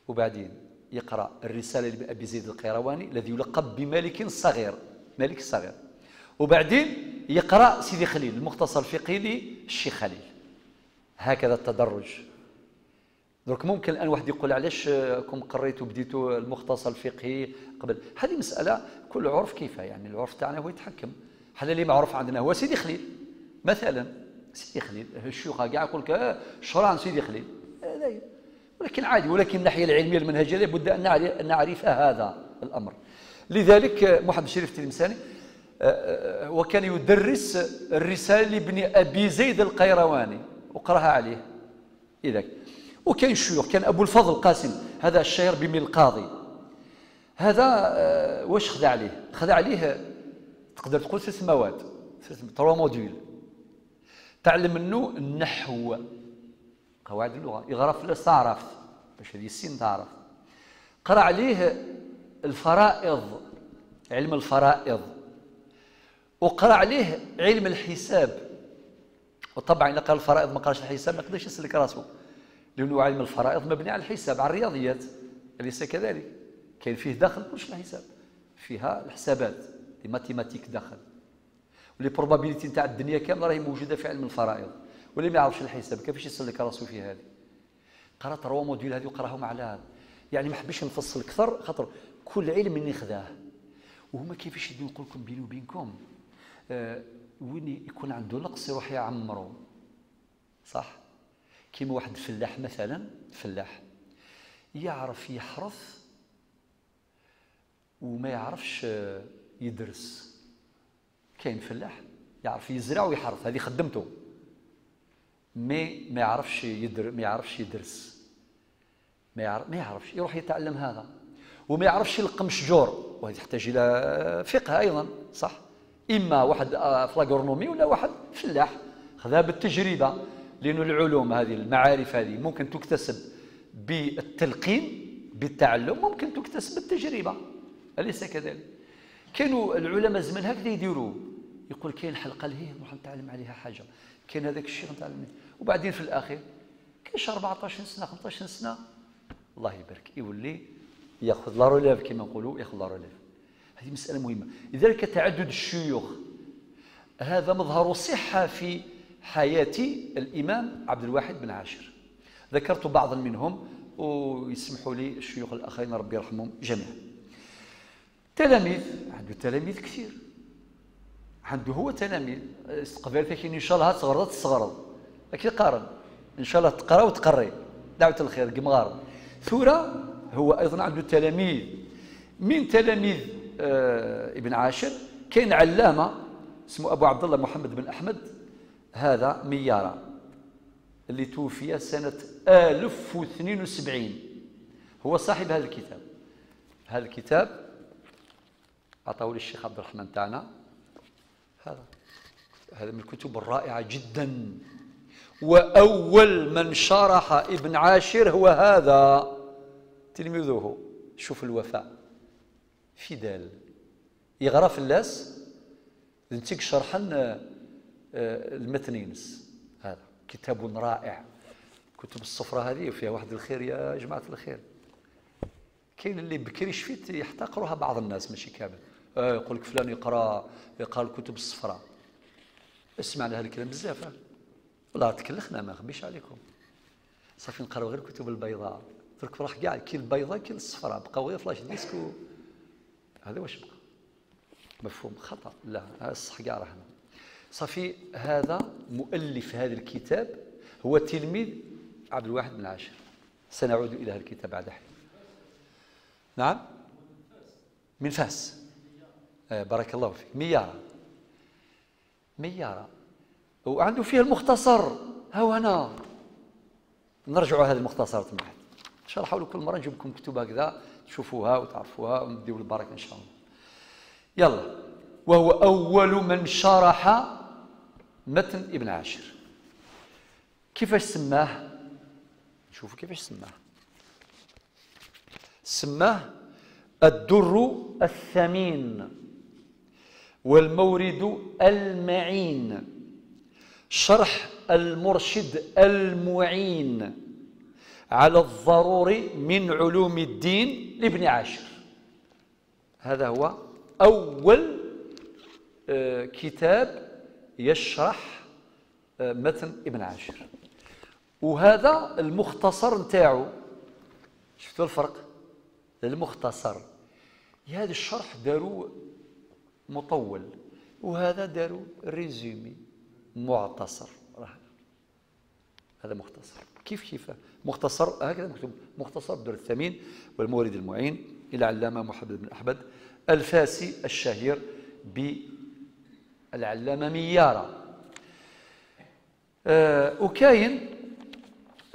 وبعدين يقرأ الرسالة لابن أبي زيد القيرواني الذي يلقب بمالك صغير، مالك الصغير، وبعدين يقرأ سيدي خليل المختصر الفقهي للشيخ خليل. هكذا التدرج. درك ممكن الآن واحد يقول علاش كم قريتوا بديتوا المختصر الفقهي قبل؟ هذه مسألة كل عرف كيفه، يعني العرف تاعنا هو يتحكم. حنا اللي معروف عندنا هو سيدي خليل مثلا، سيدي خليل الشيوخ كاع يقول لك شهر عن سيدي خليل، ولكن عادي. ولكن من الناحية العلمية المنهجية لابد ان نعرف هذا الامر. لذلك محمد الشريف التلمساني وكان يدرس الرسالة لابن ابي زيد القيرواني وقراها عليه اذاك. وكاين شيوخ، كان ابو الفضل قاسم هذا الشهير بميل القاضي، هذا واش خذا عليه؟ خذا عليه تقدر تقول 3 مواد، 3 modules. تعلم منه النحو، قواعد اللغة، يغرف لا تعرف باش هذه السين تعرف. قرا عليه الفرائض، علم الفرائض، وقرا عليه علم الحساب. وطبعا اذا قرا الفرائض ما قراش الحساب ما يقدرش يسلك راسه، لانه علم الفرائض مبني على الحساب، على الرياضيات، اليس كذلك؟ كاين فيه داخل كلش الحساب، فيها الحسابات، les mathématiques داخل، و les probabilités نتاع الدنيا كاملة راهي موجودة في علم الفرائض. واللي ما يعرفش الحساب كيفاش يسلك راسه في هذه؟ قرا 3 modules هذه وقراهم على هذا. يعني ما حبيش نفصل اكثر خاطر كل علم مني خذاه. وهما كيفاش يديروا؟ نقول لكم بيني وبينكم وين يكون عنده نقص يروح يعمرو، صح؟ كيما واحد الفلاح مثلا، فلاح يعرف يحرث وما يعرفش يدرس. كاين فلاح يعرف يزرع ويحرث، هذه خدمته، mais ما يعرفش ما يعرفش يدرس، ما يعرفش يروح يتعلم هذا، وما يعرفش يلقم شجور، وهذه تحتاج الى فقه ايضا، صح؟ اما واحد في l'agronomie ولا واحد فلاح خذها بالتجربة، لأن العلوم هذه المعارف هذه ممكن تكتسب بالتلقين بالتعلم، ممكن تكتسب بالتجربة، أليس كذلك؟ كانوا العلماء زمان هكذا يديروا، يقول كاين حلقة لهيه نروح نتعلم عليها حاجة، كاين هذاك الشيء نتعلم عليه، وبعدين في الأخير كاين 14 سنة 15 سنة الله يبارك يولي ياخذ la relève كما نقولوا، ياخذ la relève. هذه مسألة مهمة. لذلك تعدد الشيوخ هذا مظهر صحة في حياة الإمام عبد الواحد بن عاشر. ذكرت بعضا منهم ويسمحوا لي الشيوخ الآخرين ربي يرحمهم جميعا. تلاميذ، عنده تلاميذ كثير، عنده هو تلاميذ استقبال لكن إن شاء الله تغرض تستغرض، لكن قارن إن شاء الله تقرا وتقري دعوة الخير قمغار. ثورة هو أيضا عنده تلاميذ. من تلاميذ ابن عاشر كاين علامة اسمه أبو عبد الله محمد بن أحمد، هذا ميارة اللي توفي سنة 1072، هو صاحب هذا الكتاب. هذا الكتاب أعطاه لي الشيخ عبد الرحمن تاعنا، هذا من الكتب الرائعة جدا، وأول من شرح ابن عاشر هو هذا تلميذه. شوف الوفاء، فدال يغرى في اللاس نتيك شرحا المتنينس. هذا كتاب رائع، كتب الصفرة هذه وفيها واحد الخير يا جماعة الخير. كاين اللي بكري شفيت يحتقروها بعض الناس ماشي كامل، يقول لك فلان يقرا الكتب الصفراء. اسمعنا هذا الكلام بزاف، والله تكلخنا ما نخبيش عليكم. صافي نقراو غير الكتب البيضاء، درك راح كاع كي البيضاء كي الصفراء، بقاو غير flash disque هذا واش بقى؟ مفهوم خطأ، لا الصح كاع راه هنا. صافي هذا مؤلف هذا الكتاب هو تلميذ عبد الواحد بن عاشر. سنعود إلى هذا الكتاب بعد حين. نعم، من فاس، بارك الله فيك. ميارة، ميارة، وعنده فيه المختصر، ها هنا نرجعوا هذا المختصر تما. إن شاء الله حاولوا كل مرة نجيب لكم كتب هكذا تشوفوها وتعرفوها ونديو البركة إن شاء الله. يلا، وهو أول من شرح متن ابن عاشر. كيفاش سماه؟ شوفوا كيفاش سماه. سماه الدر الثمين والمورد المعين، شرح المرشد المعين على الضروري من علوم الدين لابن عاشر. هذا هو أول كتاب يشرح متن ابن عاشر، وهذا المختصر نتاعو. شفتوا الفرق؟ المختصر هذا الشرح داروا مطول، وهذا داروا ريزومي معتصر. هذا مختصر، كيف كيف مختصر هكذا مكتوب مختصر الدر الثمين والمورد المعين إلى علامة محمد بن أحمد الفاسي الشهير بالعلامة ميارة. وكاين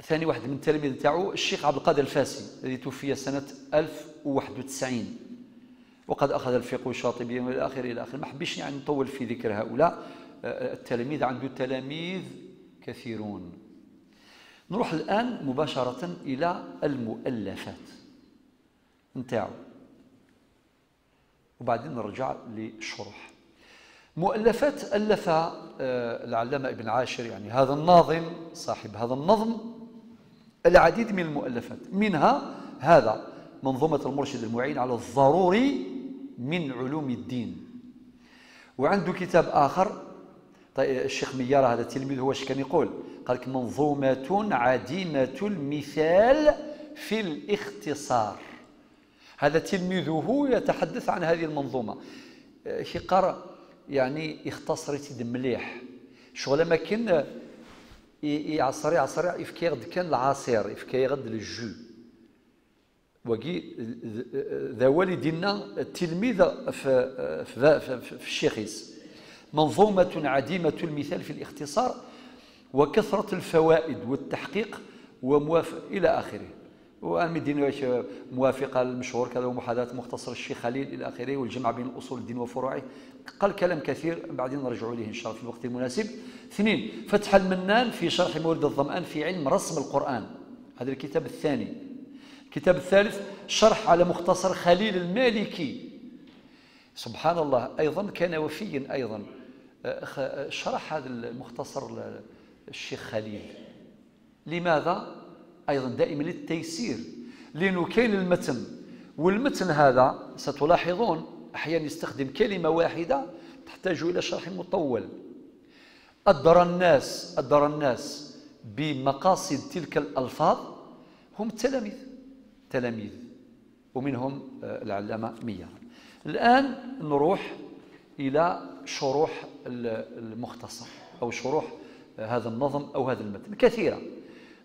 ثاني واحد من التلاميذ تاعو الشيخ عبد القادر الفاسي الذي توفي سنة 1091، وقد أخذ الفقه الشاطبي إلى آخره إلى آخره. ما حبيش يعني نطول في ذكر هؤلاء التلاميذ، عنده تلاميذ كثيرون. نروح الآن مباشرة إلى المؤلفات نتاعو وبعدين نرجع للشروح. مؤلفات ألف العلامة ابن عاشر، يعني هذا الناظم صاحب هذا النظم، العديد من المؤلفات، منها هذا منظومة المرشد المعين على الضروري من علوم الدين. وعنده كتاب آخر. طيب الشيخ ميارة هذا التلميذ هو اش كان يقول؟ قال لك منظومة عديمة المثال في الاختصار. هذا تلميذه يتحدث عن هذه المنظومة. كي قرأ يعني اختصر تيد مليح، شغل ما كان يعصر يعصر يفكي غد كان العصير، يفكي غد الجو. وكي ذا والدينا التلميذ في, في, في, في الشيخيس. منظومة عديمة المثال في الاختصار وكثرة الفوائد والتحقيق وموافق إلى آخره. وأمدين موافقة المشهور كذا ومحاذاة مختصر الشيخ خليل إلى آخره، والجمع بين أصول الدين وفروعه. قال كلام كثير بعدين نرجع إليه إن شاء الله في الوقت المناسب. 2، فتح المنان في شرح مورد الظمآن في علم رسم القرآن، هذا الكتاب الثاني. الكتاب الثالث شرح على مختصر خليل المالكي. سبحان الله، أيضا كان وفيا، أيضا شرح هذا المختصر الشيخ خليل. لماذا؟ أيضا دائما للتيسير، لأنه كاين المتن، والمتن هذا ستلاحظون أحيانا يستخدم كلمة واحدة تحتاج إلى شرح مطول. أدرى الناس بمقاصد تلك الألفاظ هم التلاميذ، تلاميذ، ومنهم العلامة ميار. الآن نروح إلى شروح المختصر أو شروح هذا النظم أو هذا المتن كثيرة.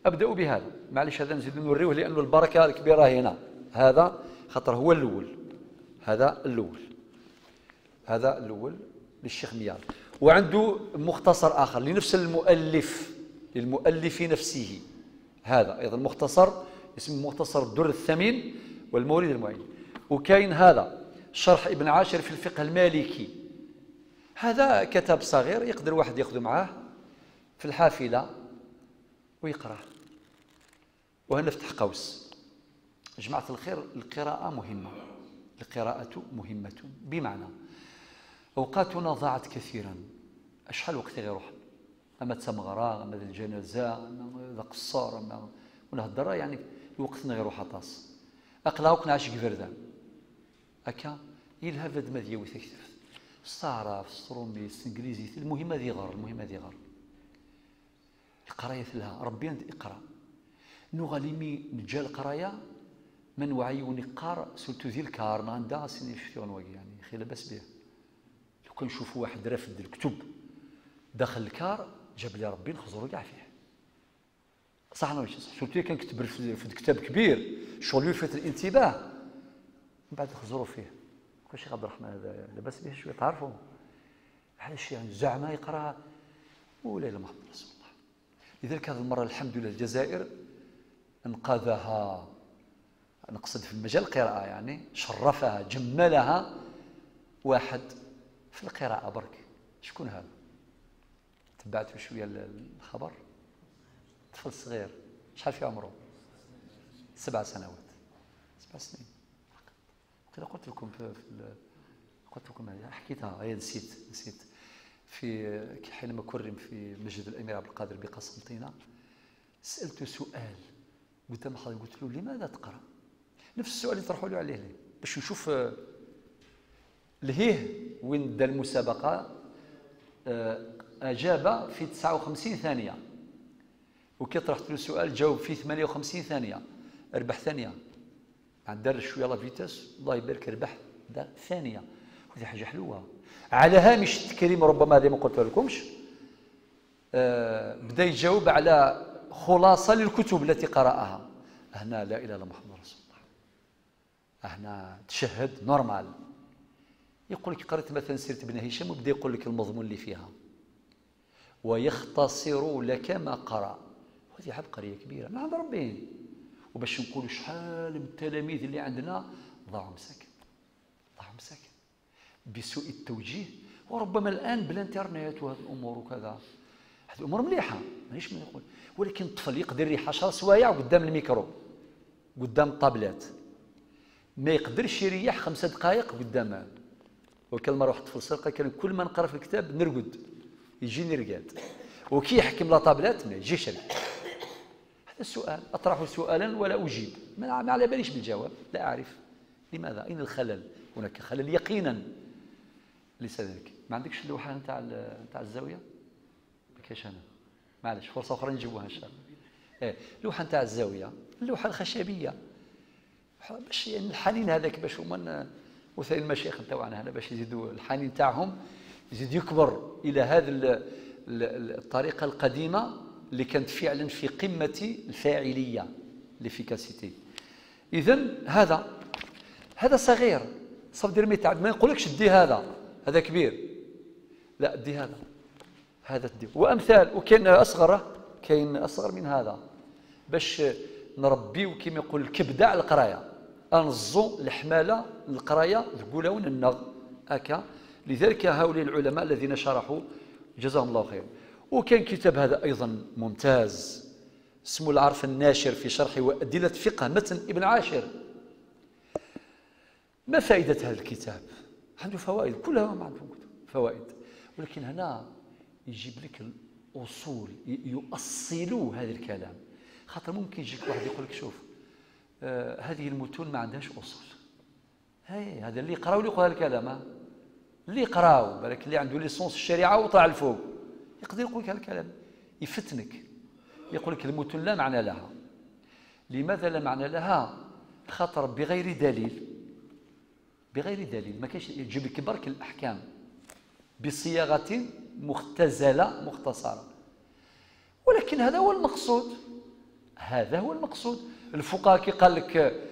أبدأ بهذا، معلش هذا نزيد نوريه لأنه البركة الكبيرة هنا. هذا خطر هو الأول، هذا الأول، هذا الأول للشيخ ميار. وعنده مختصر آخر لنفس المؤلف، للمؤلف نفسه. هذا أيضا مختصر اسمه مختصر الدر الثمين والمورد المعين. وكاين هذا شرح ابن عاشر في الفقه المالكي. هذا كتاب صغير يقدر واحد ياخذه معاه في الحافلة ويقرأ. وهنا نفتح قوس. جماعة الخير، القراءة مهمة، القراءة مهمة، بمعنى أوقاتنا ضاعت كثيرا. أشحال وقت غير روح أما تسمغرا، أما الجنازة، أما ذا قصار، أما ونهضر، يعني الوقت غير روح طاس. أقلاوك نعيش كفردا أكا يلهفد ما دياوي تكتف الصعرة الصرومي الإنجليزي، المهم هذه غر، المهم هذه غر. القراية لها ربي عند اقرا نغاليمي نجا القراية من وعي ونقار سلتو ذي الكار عندها سيني شفتي يعني خي لاباس به. لو كان نشوفوا واحد رافد الكتب داخل الكار جاب لي ربي نخزرو كاع فيه. صح ولا ماشي صح؟ surtout كان كتب في كتاب كبير شغل يلفت الانتباه، من بعد نخزرو فيه. الشيخ عبد الرحمن هذا لاباس به شوية، تعرفوا علاش يعني زعما يقرا ولا لا محمد رسول الله. لذلك هذه المرة الحمد لله الجزائر انقذها، نقصد في المجال القراءة يعني شرفها جملها واحد في القراءة برك. شكون هذا؟ تبعتوا شوية الخبر؟ طفل صغير، شحال في عمره؟ 7 سنوات، 7 سنين. وكذا قلت لكم في قلت لكم حكيتها، هي نسيت في حينما كرم في مسجد الامير عبد القادر بقسنطينه، سالته سؤال قدام حضرتك، قلت له لماذا تقرا؟ نفس السؤال اللي طرحوا له عليه ليه؟ باش نشوف لهيه وين دا المسابقة. اجاب في 59 ثانية، وكي طرحت له السؤال جاوب في 58 ثانية، ربح ثانية. دار شوية la vitesse، الله يبارك، ربح ثانية. وهذه حاجة حلوة. على هامش التكريم ربما هذه ما قلت لكمش، بدا يجاوب على خلاصه للكتب التي قراها. هنا لا اله الا محمد رسول الله، هنا تشهد normal. يقول لك قريت مثلا سيره ابن هشام، وبدا يقول لك المضمون اللي فيها ويختصر لك ما قرأ. وهذه عبقرية كبيرة من عند ربي. وباش نقولوا شحال من التلاميذ اللي عندنا ضاعوا مساكن، ضاعوا مساكن بسوء التوجيه، وربما الان بالانترنت وهذه الامور وكذا. هذه الامور مليحة مانيش نقول، ولكن الطفل يقدر يريح 10 سوايع قدام الميكرو، قدام الطابلات، ما يقدرش يريح 5 دقائق قدام. وكل مرة واحد الطفل سرقه كان كل ما نقرا في الكتاب نرقد، يجيني رقاد، وكي يحكم la tablette ما يجيش رقاد. هذا السؤال اطرح سؤالا ولا اجيب، ما على باليش بالجواب، لا اعرف لماذا، اين الخلل؟ هناك خلل يقينا. ليس ذلك. ما عندكش اللوحة نتاع الزاوية؟ ما كاينش هنا، معليش فرصة اخرى نجيبوها ان شاء الله. ايه اللوحة نتاع الزاوية، اللوحة الخشبية، باش يعني الحنين هذاك، باش هما وثاني المشايخ نتاعنا هنا باش يزيدوا الحنين تاعهم يزيد يكبر الى هذه الطريقة القديمة اللي كانت فعلا في قمة الفاعلية، l'efficacité. اذا هذا صغير، صافي دير ما يتعب، ما نقولكش دي هذا، هذا كبير. لا دي هذا، هذا تدي. وامثال، وكاين اصغر، كاين اصغر من هذا، باش نربيو كما يقول الكبده على القراية، انزو الحماله القراية تقولوا النغ هكا. لذلك هؤلاء العلماء الذين شرحوا جزاهم الله خير. وكان كتاب هذا ايضا ممتاز اسمه العرف الناشر في شرح وادلة فقه متن ابن عاشر. ما فائدة هذا الكتاب؟ عنده فوائد، كلها ما عندهم فوائد، ولكن هنا يجيب لك الاصول، يؤصلوا هذا الكلام. خاطر ممكن يجيك واحد يقول لك شوف هذه المتون ما عندهاش اصول. هاي هذا اللي يقراو اللي يقول هذا الكلام، اللي يقراو بالك اللي عنده licence الشريعة وطلع الفوق يقدر يقول لك هذا الكلام، يفتنك، يقول لك المتون لا معنى لها. لماذا لا معنى لها؟ خاطر بغير دليل، بغير دليل ما كاينش، يجيب لك برك الاحكام بصياغة مختزله مختصره. ولكن هذا هو المقصود، هذا هو المقصود. الفقهاء كي قال لك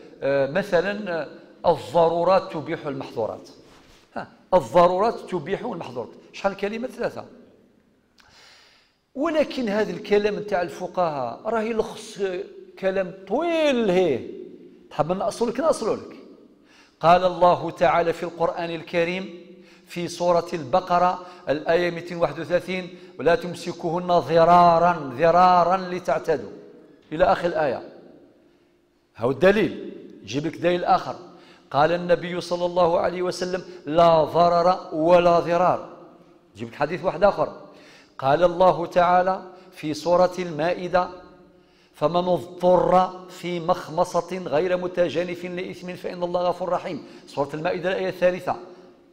مثلا الضرورات تبيح المحظورات، ها الضرورات تبيح المحظورات، شحال كلمة؟ ثلاثة. ولكن هذا الكلام نتاع الفقهاء راه يلخص كلام طويل. هيه تحب نأصل لك؟ نأصل لك. قال الله تعالى في القرآن الكريم في سورة البقرة الآية 231: ولا تمسكوهن ضرارا ضرارا لتعتدوا، إلى آخر الآية. هو الدليل، جيب لك دليل آخر. قال النبي صلى الله عليه وسلم: لا ضرر ولا ضرار. جيب لك حديث واحد آخر. قال الله تعالى في سورة المائدة: فمن اضطر في مخمصة غير متجانف لإثم فإن الله غفور رحيم. سورة المائدة الآية الثالثة.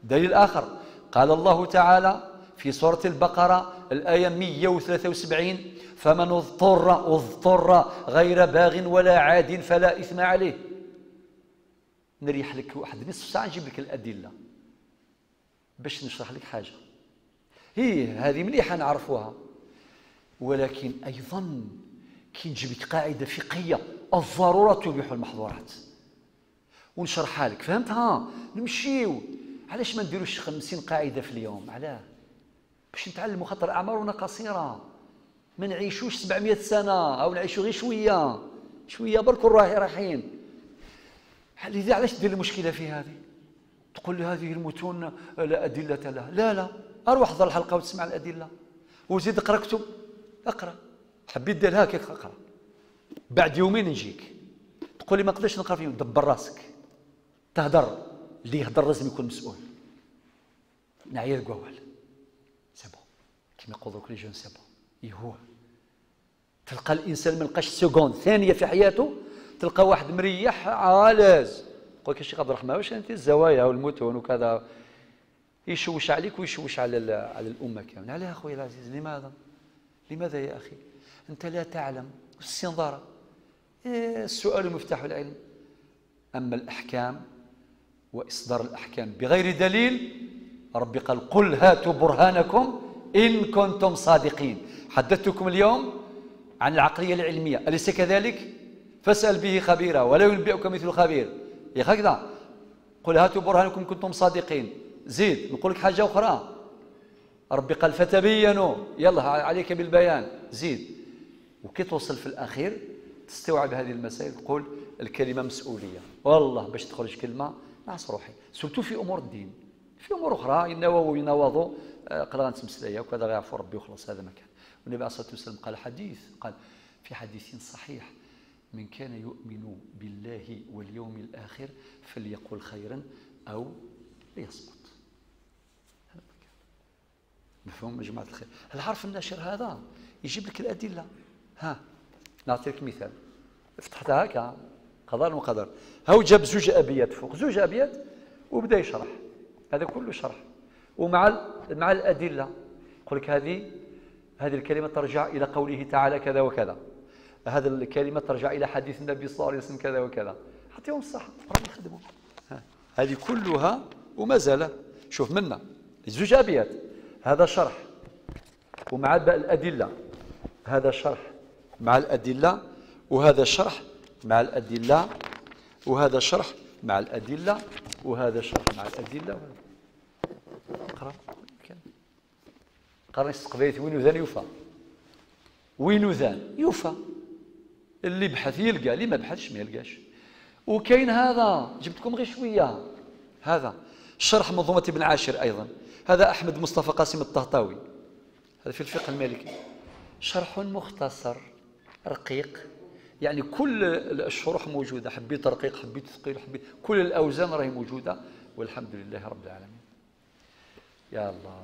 دليل آخر. قال الله تعالى في سورة البقرة الآية 173: فمن اضطر غير باغ ولا عاد فلا إثم عليه. نريح لك واحد نصف ساعة نجيب لك الأدلة باش نشرح لك حاجة. هي هذه مليحة نعرفوها، ولكن أيضا كي نجيب لك قاعدة فقهية الضرورة تبيح المحظورات ونشرحها لك، فهمتها؟ نمشيو. علاش ما نديروش 50 قاعدة في اليوم؟ علاه؟ باش نتعلموا، خاطر أعمارنا قصيرة، ما نعيشوش 700 سنة أو نعيشوا غير شوية شوية برك رايحين. لذا علاش دير المشكلة في هذه؟ تقول لي هذه المتون لا أدلة لها. لا لا، أروح احضر الحلقة وتسمع الأدلة، وزيد اقرأ كتب، اقرأ. حبيت دير هكاك اقرأ. بعد يومين نجيك تقول لي ما نقدرش نقرا فيهم، دبر راسك. تهدر، اللي يهدر لازم يكون مسؤول. نعيا قوال c'est bon، كيما يقولوا les jeunes c'est bon. هو تلقى الانسان ما لقاش seconde ثانية في حياته، تلقى واحد مريح à l'aise يقول لك الشيخ عبد الرحمن واش انت الزوايا والمتون وكذا، يشوش عليك ويشوش على الامة كاملة. علاه اخويا العزيز؟ لماذا؟ لماذا يا اخي؟ انت لا تعلم السنظره. السؤال مفتاح العلم. اما الاحكام واصدار الاحكام بغير دليل، ربي قال قل هاتوا برهانكم ان كنتم صادقين. حدثتكم اليوم عن العقلية العلمية، اليس كذلك؟ فاسال به خبيرا ولا ينبئك مثل خبير. يا هكذا قل هاتوا برهانكم كنتم صادقين. زيد نقول لك حاجة اخرى، ربي قال فتبينوا، يلا عليك بالبيان. زيد وكي توصل في الاخير تستوعب هذه المسائل، تقول الكلمة مسؤولية. والله باش تخرج كلمة نعس روحي، surtout في امور الدين. في امور اخرى ينواو ينواضوا قرا نتمسلايا وكذا غيعفو ربي وخلاص، هذا ما كان. والنبي عليه الصلاة والسلام قال حديث، قال في حديث صحيح: من كان يؤمن بالله واليوم الاخر فليقل خيرا او ليصمت. هذا ما كان. مفهوم يا جماعة الخير؟ الحرف الناشر هذا يجيب لك الادلة. ها نعطيك مثال، فتحتها هكا قضاء وقدر، هاو جاب زوج ابيات فوق زوج ابيات وبدا يشرح، هذا كله شرح ومع مع الادلة. يقول لك هذه الكلمة ترجع الى قوله تعالى كذا وكذا، هذه الكلمة ترجع الى حديث النبي صلى الله عليه وسلم كذا وكذا. اعطيهم الصحة راهم يخدموا. هذه كلها وما زال. شوف منا زوج ابيات، هذا شرح ومع الادلة، هذا شرح مع الادلة، وهذا شرح مع الادلة، وهذا شرح مع الادلة، وهذا شرح مع الادلة. اقرا. قرن استقبيت وين وذان يوفى، وين وذان يوفى، اللي بحث يلقى، اللي ما بحثش ما يلقاش. وكاين هذا جبتكم غير شوية، هذا شرح منظومة ابن عاشر ايضا، هذا احمد مصطفى قاسم الطهطاوي، هذا في الفقه المالكي، شرح مختصر رقيق، يعني كل الشروح موجودة، حبيت رقيق حبيت ثقيل حبيت، كل الاوزان راهي موجودة والحمد لله رب العالمين. يا الله،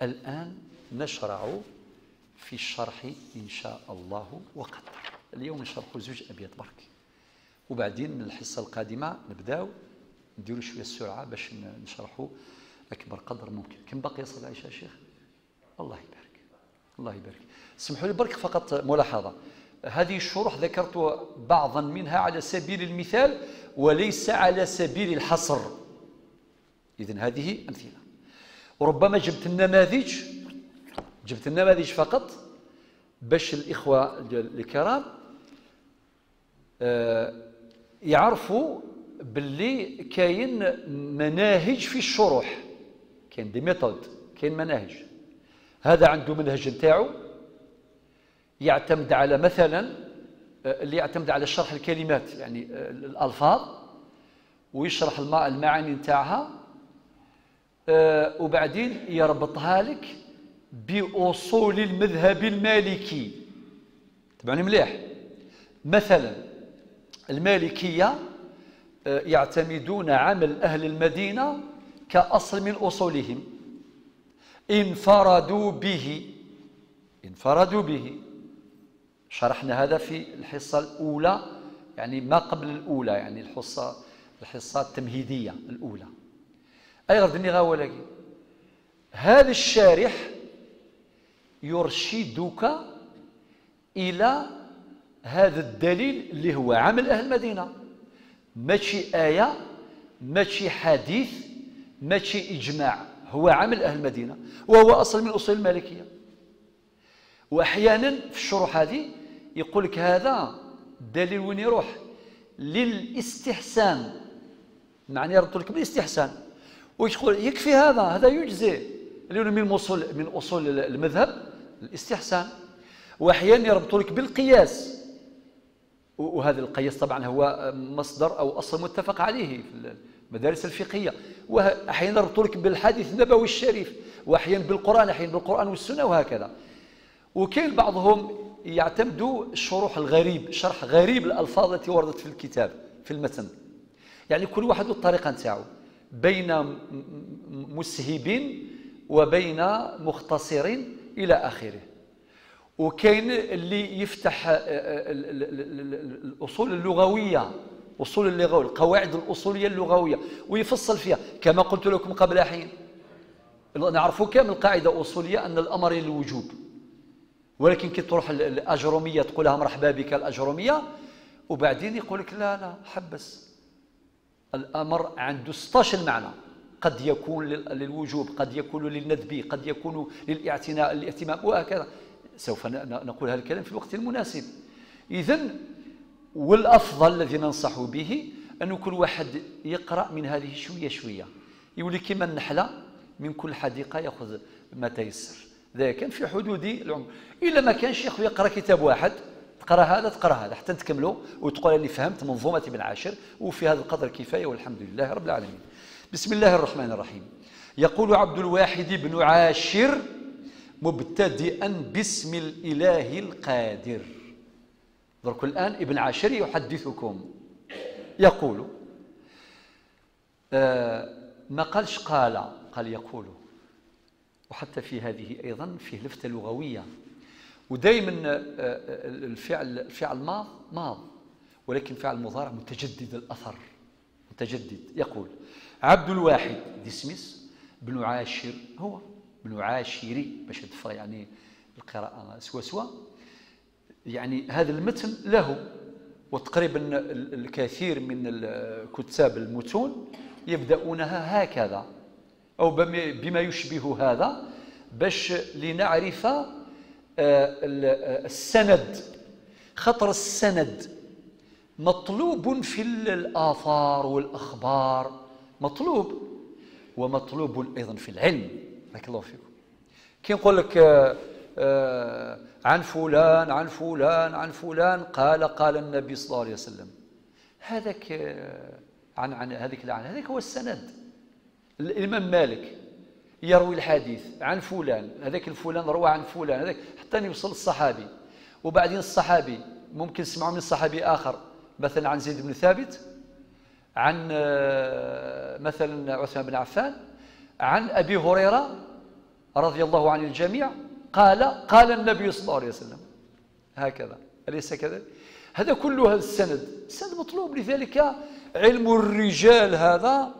الان نشرع في الشرح ان شاء الله وقدر. اليوم نشرح زوج ابيات برك، وبعدين الحصة القادمة نبداو نديروا شوية السرعة باش نشرحوا اكبر قدر ممكن. كم بقي صلاة العشاء يا شيخ؟ الله يبارك، الله يبارك. اسمحوا لي برك فقط ملاحظة، هذه الشروح ذكرت بعضا منها على سبيل المثال وليس على سبيل الحصر. إذن هذه أمثلة، وربما جبت النماذج، جبت النماذج فقط باش الإخوة الكرام يعرفوا باللي كاين مناهج في الشروح، كاين des méthodes، كاين مناهج. هذا عنده منهج نتاعو يعتمد على مثلا اللي يعتمد على شرح الكلمات، يعني الألفاظ، ويشرح المعاني نتاعها، وبعدين يربطها لك بأصول المذهب المالكي. تبعني مليح. مثلا المالكية يعتمدون عمل أهل المدينة كأصل من أصولهم، انفردوا به، انفردوا به. شرحنا هذا في الحصة الأولى، يعني ما قبل الأولى، يعني الحصة التمهيدية الأولى. أي غرض النغاوة، هذا الشارح يرشدك إلى هذا الدليل اللي هو عمل أهل المدينة، ماشي آية، ماشي حديث، ماشي إجماع، هو عمل أهل المدينة وهو أصل من أصول المالكية. وأحيانا في الشروح هذه يقول لك هذا الدليل وين يروح؟ للاستحسان، معنى يربط لك بالاستحسان، ويقول يكفي هذا، هذا يجزي، لأنه من أصول المذهب الاستحسان. وأحيانا يربط لك بالقياس، وهذا القياس طبعا هو مصدر أو أصل متفق عليه في المدارس الفقهية. وأحيانا يربط لك بالحديث النبوي الشريف، وأحيانا بالقرآن، أحيانا بالقرآن والسنة وهكذا. وكاين بعضهم يعتمدوا الشروح الغريب، شرح غريب الألفاظ التي وردت في الكتاب في المتن، يعني كل واحد والطريقة نتاعو، بين مسهب وبين مختصر إلى آخره. وكاين اللي يفتح الأصول اللغوية، أصول اللغة، القواعد الأصولية اللغوية، ويفصل فيها كما قلت لكم قبل حين. نعرفوا كامل قاعدة أصولية أن الأمر للوجوب، ولكن كي تروح الأجرومية تقولها مرحبا بك الأجرومية، وبعدين يقول لك لا لا حبس، الأمر عنده 16 معنى، قد يكون للوجوب، قد يكون للندب، قد يكون للاعتناء، الاهتمام، وهكذا. سوف نقول هذا الكلام في الوقت المناسب. إذن والأفضل الذي ننصح به أن كل واحد يقرأ من هذه شوية شوية، يولي كما النحلة من كل حديقة يأخذ ما تيسر، إذا كان في حدود العمر. إلا ما كانش يا خويا يقرأ كتاب واحد، تقرأ هذا تقرأ هذا حتى تكملوا وتقول أني فهمت منظومة ابن عاشر، وفي هذا القدر كفاية والحمد لله رب العالمين. بسم الله الرحمن الرحيم. يقول عبد الواحد بن عاشر مبتدئا باسم الإله القادر. درك الآن ابن عاشر يحدثكم، يقول ما قالش قال، قال يقول. وحتى في هذه أيضا فيه لفتة لغوية، ودائما الفعل ماض ماض، ولكن فعل مضارع متجدد الأثر، متجدد. يقول عبد الواحد ديسميس بن عاشر، هو بن عاشري باش تدفع يعني القراءة سوا سوا، يعني هذا المتن له، وتقريبا الكثير من كتاب المتون يبدأونها هكذا أو بما يشبه هذا، باش لنعرف السند. خطر السند مطلوب في الآثار والأخبار، مطلوب، ومطلوب أيضا في العلم. بارك الله فيكم. كي نقول لك عن فلان عن فلان عن فلان قال قال النبي صلى الله عليه وسلم، هذاك عن هذيك العن، هذاك هو السند. الإمام مالك يروي الحديث عن فلان، هذاك الفلان روى عن فلان، هذاك حتى يوصل الصحابي، وبعدين الصحابي ممكن نسمعوا من صحابي آخر، مثلا عن زيد بن ثابت، عن مثلا عثمان بن عفان، عن أبي هريرة رضي الله عن الجميع قال قال النبي صلى الله عليه وسلم هكذا، أليس كذلك؟ هذا كله هذا السند، السند مطلوب. لذلك علم الرجال هذا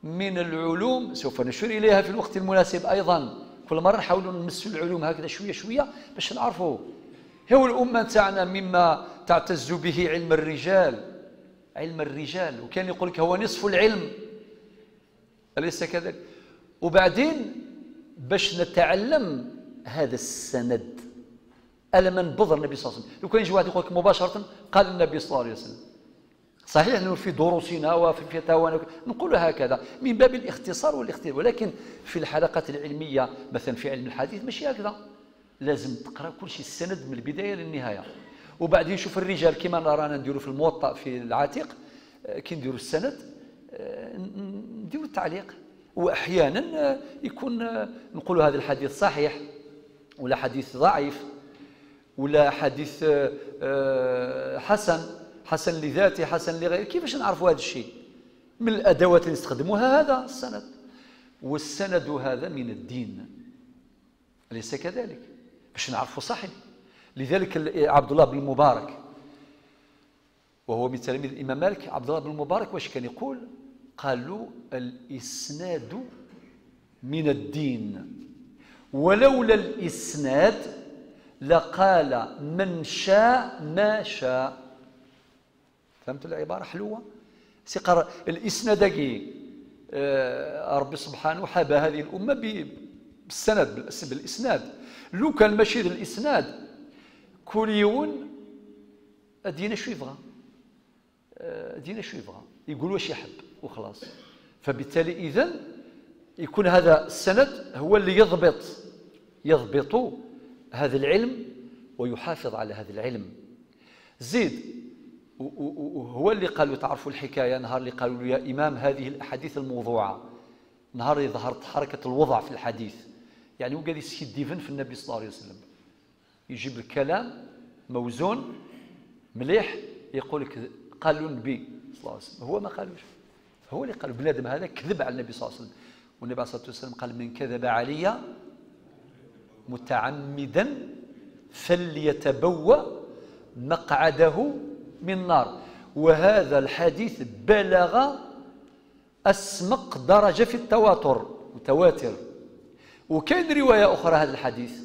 من العلوم، سوف نشير إليها في الوقت المناسب أيضا. كل مرة نحاولوا نمسوا العلوم هكذا شوية شوية باش نعرفوا. هو الأمة تاعنا مما تعتز به علم الرجال، علم الرجال، وكان يقول لك هو نصف العلم، أليس كذلك؟ وبعدين باش نتعلم هذا السند، ألا من بذر النبي صلى الله عليه وسلم. لو كان يجي واحد يقول لك مباشرة قال النبي صلى الله عليه وسلم، صحيح أنه في دروسنا وفي فتاوانا نقول هكذا من باب الاختصار والاختيار، ولكن في الحلقات العلمية مثلا في علم الحديث ماشي هكذا، لازم تقرأ كل شيء السند من البداية للنهاية. وبعدين شوف الرجال كما رانا نديروا في الموطأ في العتيق، كي نديروا السند نديروا التعليق، وأحيانا يكون نقولوا هذا الحديث صحيح ولا حديث ضعيف ولا حديث حسن، حسن لذاته حسن لغيره. كيفاش نعرفوا هذا الشيء؟ من الأدوات اللي نستخدموها هذا السند، والسند هذا من الدين، أليس كذلك؟ باش نعرفوا صحيح. لذلك عبد الله بن المبارك وهو من تلاميذ الإمام مالك، عبد الله بن المبارك واش كان يقول؟ قالوا الإسناد من الدين، ولولا الإسناد لقال من شاء ما شاء. فهمتوا العبارة حلوة؟ سيقر الإسناد كي ربي سبحانه حاب هذه الأمة بالسند بالإسناد. لو كان ماشي الإسناد كل يوم دينا شو يبغى، دينا شو يبغى، يقول واش يحب وخلاص. فبالتالي إذن يكون هذا السند هو اللي يضبط هذا العلم ويحافظ على هذا العلم. زيد وهو اللي قالوا، تعرفوا الحكاية، نهار اللي قالوا له يا إمام هذه الأحاديث الموضوعة، نهار اللي ظهرت حركة الوضع في الحديث، يعني هو قال يسكت ديفن في النبي صلى الله عليه وسلم، يجيب الكلام موزون مليح، يقول لك قالوا النبي صلى الله عليه وسلم، هو ما قالوش، هو اللي قالوا بنادم هذا كذب على النبي صلى الله عليه وسلم. والنبي عليه الصلاة والسلام قال من كذب علي متعمدا فليتبوأ مقعده من النار. وهذا الحديث بلغ أسمق درجة في التواتر، متواتر. وكاين رواية أخرى هذا الحديث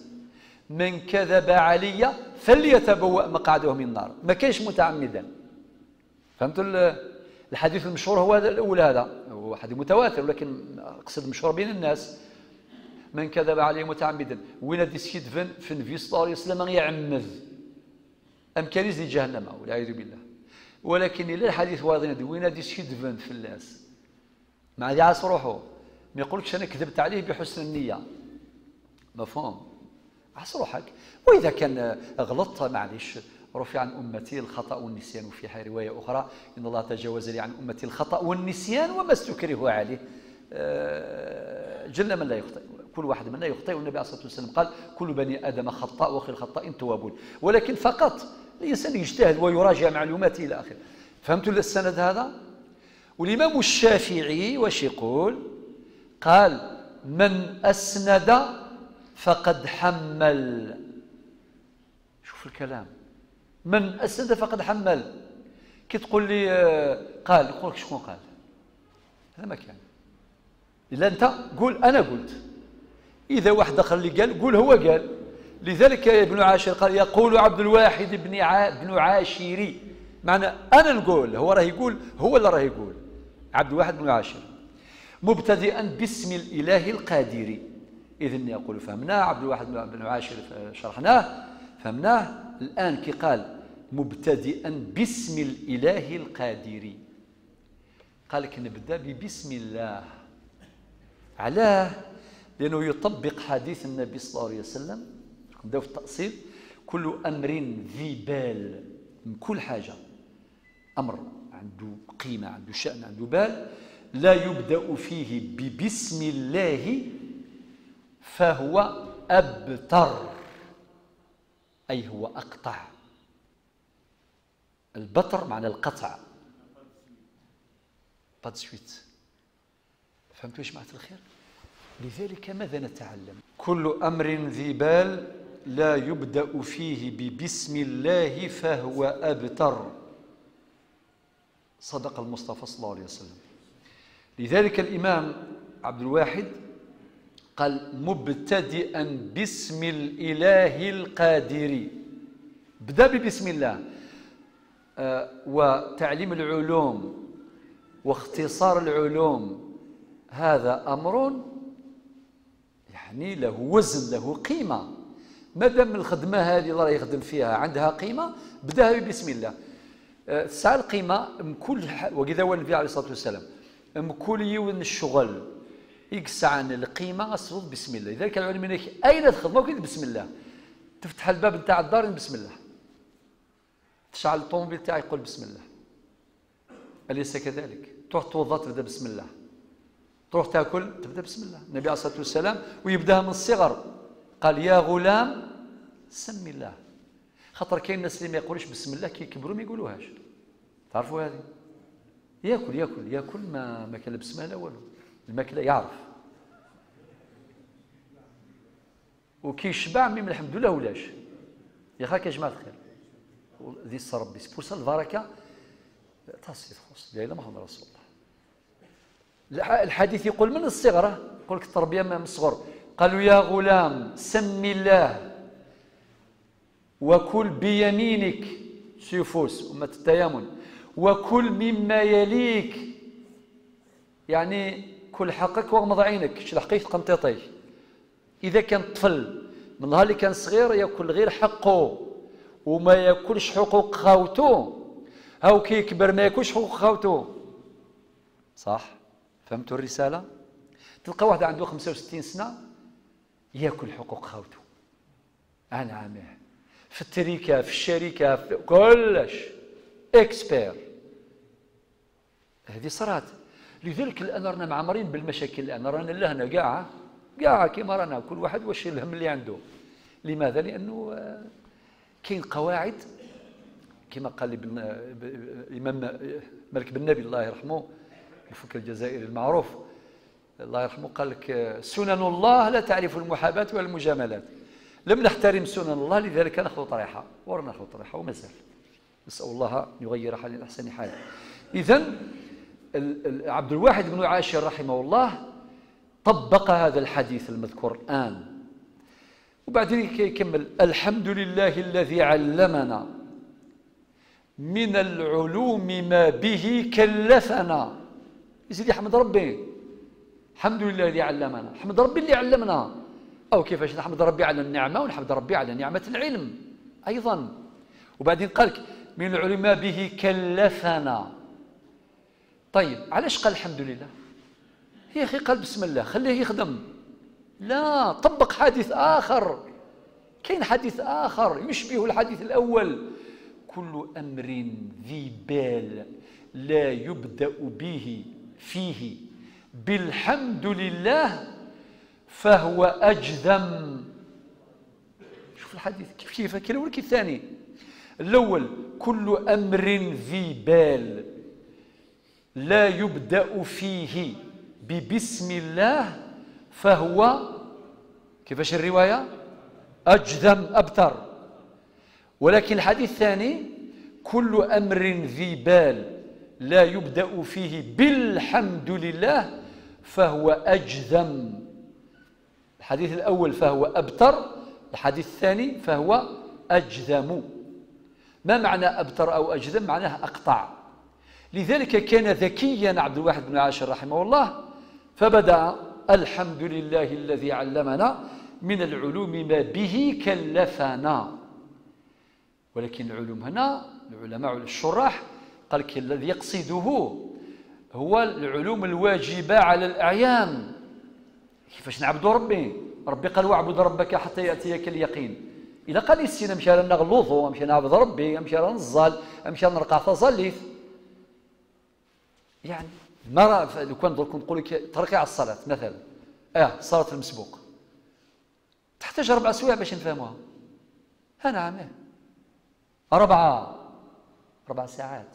من كذب علي فليتبوأ مقعده من النار، ما كاينش متعمدا. فهمتوا؟ الحديث المشهور هو هذا الأول، هذا هو حديث متواتر ولكن أقصد مشهور بين الناس، من كذب عليه متعمدا وين ديسكيت في النبي صلى الله عليه وسلم يعمد أم كنيز لجهنم والعياذ بالله. ولكن إلا الحديث واضح وين ديسكيت في الناس مع يعص روحه، ما يقولكش أنا كذبت عليه بحسن النية، مفهوم؟ عص روحك. وإذا كان غلطت معليش، رفع عن أمتي الخطأ والنسيان، وفي رواية أخرى إن الله تجاوز لي عن أمتي الخطأ والنسيان وما استكره عليه. جل من لا يخطئ، كل واحد منا يخطئ، والنبي عليه الصلاة والسلام قال كل بني آدم خطاء وخير الخطائين توابون. ولكن فقط الإنسان يجتهد ويراجع معلوماته إلى آخره. فهمتوا السند هذا؟ والإمام الشافعي واش يقول؟ قال من أسند فقد حمل. شوف الكلام، من أسند فقد حمل. كي تقول لي قال، نقول لك شكون قال؟ هذا ما كان. إلا أنت قول أنا قلت. إذا واحد آخر اللي قال قول هو قال. لذلك ابن عاشر قال يقول عبد الواحد بن عاشري، معنى أنا نقول، هو راه يقول، هو اللي راه يقول عبد الواحد بن عاشر، مبتدئا باسم الإله القادر. إذن يقول فهمناه، عبد الواحد بن عاشر شرحناه فهمناه. الآن كي قال مبتدئا باسم الإله القادر، قال لك نبدأ ببسم الله. علاه؟ لأنه يطبق حديث النبي صلى الله عليه وسلم. نبداو في التأصيل. كل أمر ذي بال، من كل حاجة أمر عنده قيمة، عنده شأن، عنده بال، لا يبدأ فيه ببسم الله فهو أبتر، أي هو أقطع. البتر معنى القطع. pas de suite. فهمتوا يا جماعة الخير؟ لذلك ماذا نتعلم؟ كل أمر ذي بال لا يبدأ فيه ببسم الله فهو أبتر. صدق المصطفى صلى الله عليه وسلم. لذلك الإمام عبد الواحد قال مبتدئا باسم الإله القادر. بدأ ببسم الله. وتعليم العلوم واختصار العلوم هذا أمر يعني له وزن، له قيمة. ما دام الخدمة هذه الله يخدم فيها عندها قيمة، بداها بسم الله. تسعى القيمة كل وكذا هو النبي عليه الصلاة والسلام كل يوم الشغل يقسع عن القيمة أصل بسم الله. لذلك العلماء أين تخدمه كذا بسم الله. تفتح الباب نتاع الدار بسم الله، تشعل الطوموبيل تاعي يقول بسم الله. أليس كذلك؟ تروح توضأ تبدا بسم الله، تروح تاكل تبدا بسم الله. النبي عليه الصلاة والسلام ويبداها من الصغر، قال يا غلام سمي الله. خاطر كاين الناس اللي ما يقولوش بسم الله كي يكبروا ما يقولوهاش. تعرفوا هذه؟ ياكل ياكل ياكل ما كان بسم الله والو، الماكلة يعرف. وكي يشبع même الحمد لله ولاش. يا خاك يا جماعة الخير، ذي ربي c'est pour ça البركة تصل خص لا اله محمد رسول الله. الحديث يقول من الصغر، يقول لك التربية من الصغر. قالوا يا غلام سمي الله وكل بيمينك، سيفوس أمة التيامن، وكل مما يليك، يعني كل حقك واغمض عينك، شلحقيك قنطيطيك. إذا كان طفل من نهار اللي كان صغير ياكل غير حقه وما ياكلش حقوق خاوته، هاو كي يكبر ما ياكلش حقوق خاوته. صح؟ فهمتوا الرسالة؟ تلقى واحد عنده 65 سنة ياكل حقوق خاوته. أنا عامة في التركة، في الشركة، في كلش expert. هذه صرات. لذلك الآن رانا معمرين بالمشاكل، الآن رانا لهنا كاع كاع كيما رانا، كل واحد واش الهم اللي عنده. لماذا؟ لأنه كاين قواعد كما قال الإمام مالك بن نبي الله يرحمه، المفكر الجزائري المعروف الله يرحمه، قال لك سنن الله لا تعرف المحاباة والمجاملات. لم نحترم سنن الله لذلك ناخذ طريحة، ورا ناخذ طريحة ومازال. نسأل الله أن يغير حالنا لأحسن حال. إذن عبد الواحد بن عاشر رحمه الله طبق هذا الحديث المذكور الآن. وبعدين يكمل الحمد لله الذي علمنا من العلوم ما به كلفنا. يزيد يحمد ربي، الحمد لله اللي علمنا، حمد ربي اللي علمنا. أو كيفاش نحمد ربي على النعمة ونحمد ربي على نعمة العلم أيضا. وبعدين قال لك من العلوم ما به كلفنا. طيب علاش قال الحمد لله؟ يا أخي قال بسم الله خليه يخدم. لا، طبق حديث آخر. كاين حديث آخر يشبه الحديث الأول، كل أمر ذي بال لا يبدأ به فيه بالحمد لله فهو أجذم. شوف الحديث كيف كيف كي الأول كي الثاني. الأول كل أمر ذي بال لا يبدأ فيه ببسم الله فهو كيفاش الرواية؟ أجذم أبتر. ولكن الحديث الثاني كل أمر ذي بال لا يبدأ فيه بالحمد لله فهو أجذم. الحديث الأول فهو أبتر، الحديث الثاني فهو أجذم. ما معنى أبتر أو أجذم؟ معناه أقطع. لذلك كان ذكيا عبد الواحد بن عاشر رحمه الله، فبدأ الحمد لله الذي علمنا من العلوم ما به كلفنا. ولكن العلوم هنا العلماء الشراح قال لك الذي يقصده هو العلوم الواجبة على الأعيان. كيفاش نعبدوا ربي؟ ربي قال واعبد ربك حتى ياتيك اليقين. الا قال السينا مشى نغلوظو، مشى نعبد ربي، مشى نزال، مشى نرقع تظليف. يعني ما لو كان درك نقول لك ترقي على الصلاة مثلا، صلاة المسبوق تحتاج 4 سوايع باش نفهموها. ها نعم، 4 ساعات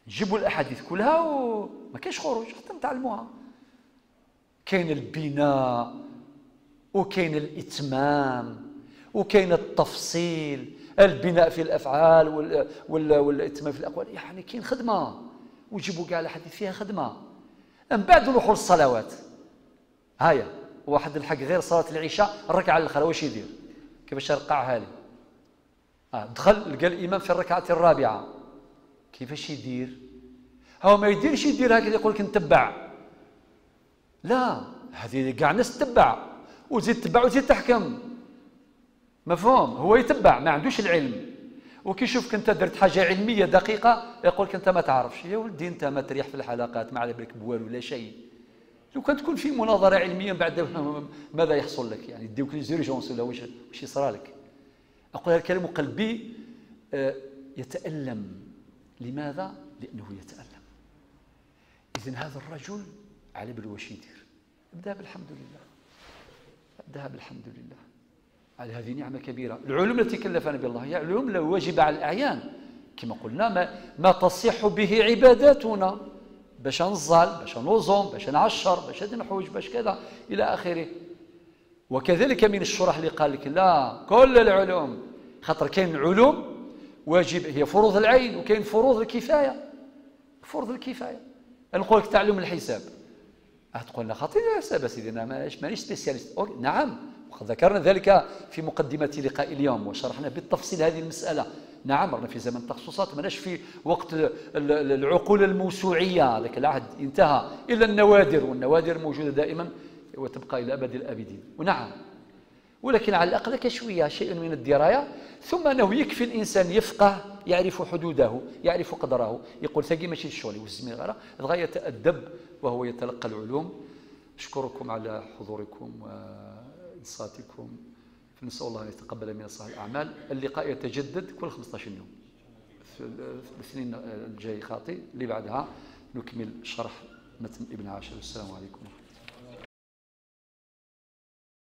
نجيبوا الاحاديث كلها وما كاينش خروج حتى نتعلموها. كاين البناء وكاين الاتمام وكاين التفصيل، البناء في الافعال والاتمام في الاقوال، يعني كاين خدمة ويجيبوا كاع الاحاديث فيها خدمة. من بعد نروحوا للصلوات. هايا واحد الحق غير صلاة العشاء الركعة الاخرى واش يدير؟ كيفاش يرقعها لي؟ دخل لقى الامام في الركعة الرابعة، كيفاش يدير؟ هو ما يديرش، يدير هكذا يقول لك نتبع. لا، هذه كاع الناس تتبع وتزيد تتبع وتزيد تحكم. مفهوم؟ هو يتبع ما عندوش العلم، وكي يشوفك انت درت حاجة علمية دقيقة يقول لك انت ما تعرفش. يا ولدي انت ما تريح في الحلقات، ما على بالك بوالو لا شيء. لو كان تكون في مناظرة علمية بعد ماذا يحصل لك؟ يعني يديوك les urgences ولا واش يصرى لك؟ اقول هذا الكلام وقلبي يتألم. لماذا؟ لأنه يتألم. إذن هذا الرجل على بالو واش يدير. ابدأ بالحمد لله، ابدأ بالحمد لله على هذه نعمة كبيرة. العلوم التي كلفنا بها الله هي علوم لا واجب على الأعيان، كما قلنا ما تصح به عباداتنا، باش نزال، باش نوزن، باش نعشر، باش نحوج، باش كذا إلى آخره. وكذلك من الشرح اللي قال لك لا كل العلوم، خاطر كاين علوم واجب هي فروض العين، وكاين فروض الكفاية. فروض الكفاية نقول لك تعلم الحساب، تقول لنا خاطيني الحساب سيدي، انا مانيش spécialiste. نعم، وقد ذكرنا ذلك في مقدمه لقاء اليوم وشرحنا بالتفصيل هذه المسالة. نعم، رانا في زمن التخصصات، ماناش في وقت العقول الموسوعيه، ذاك العهد انتهى الا النوادر، والنوادر موجودة دائما وتبقى الى ابد الابدين. ونعم، ولكن على الأقل كشوية شيء من الدراية، ثم أنه يكفي الإنسان يفقه، يعرف حدوده، يعرف قدره، يقول ثقي ماشي الشغل والزميل غيره، الغاية يتأدب وهو يتلقى العلوم. أشكركم على حضوركم وإنصاتكم، فنسأل الله أن يتقبل من صالح الأعمال. اللقاء يتجدد كل 15 يوم، الاثنين الجاي خاطي اللي بعدها نكمل شرح متن ابن عاشر. السلام عليكم.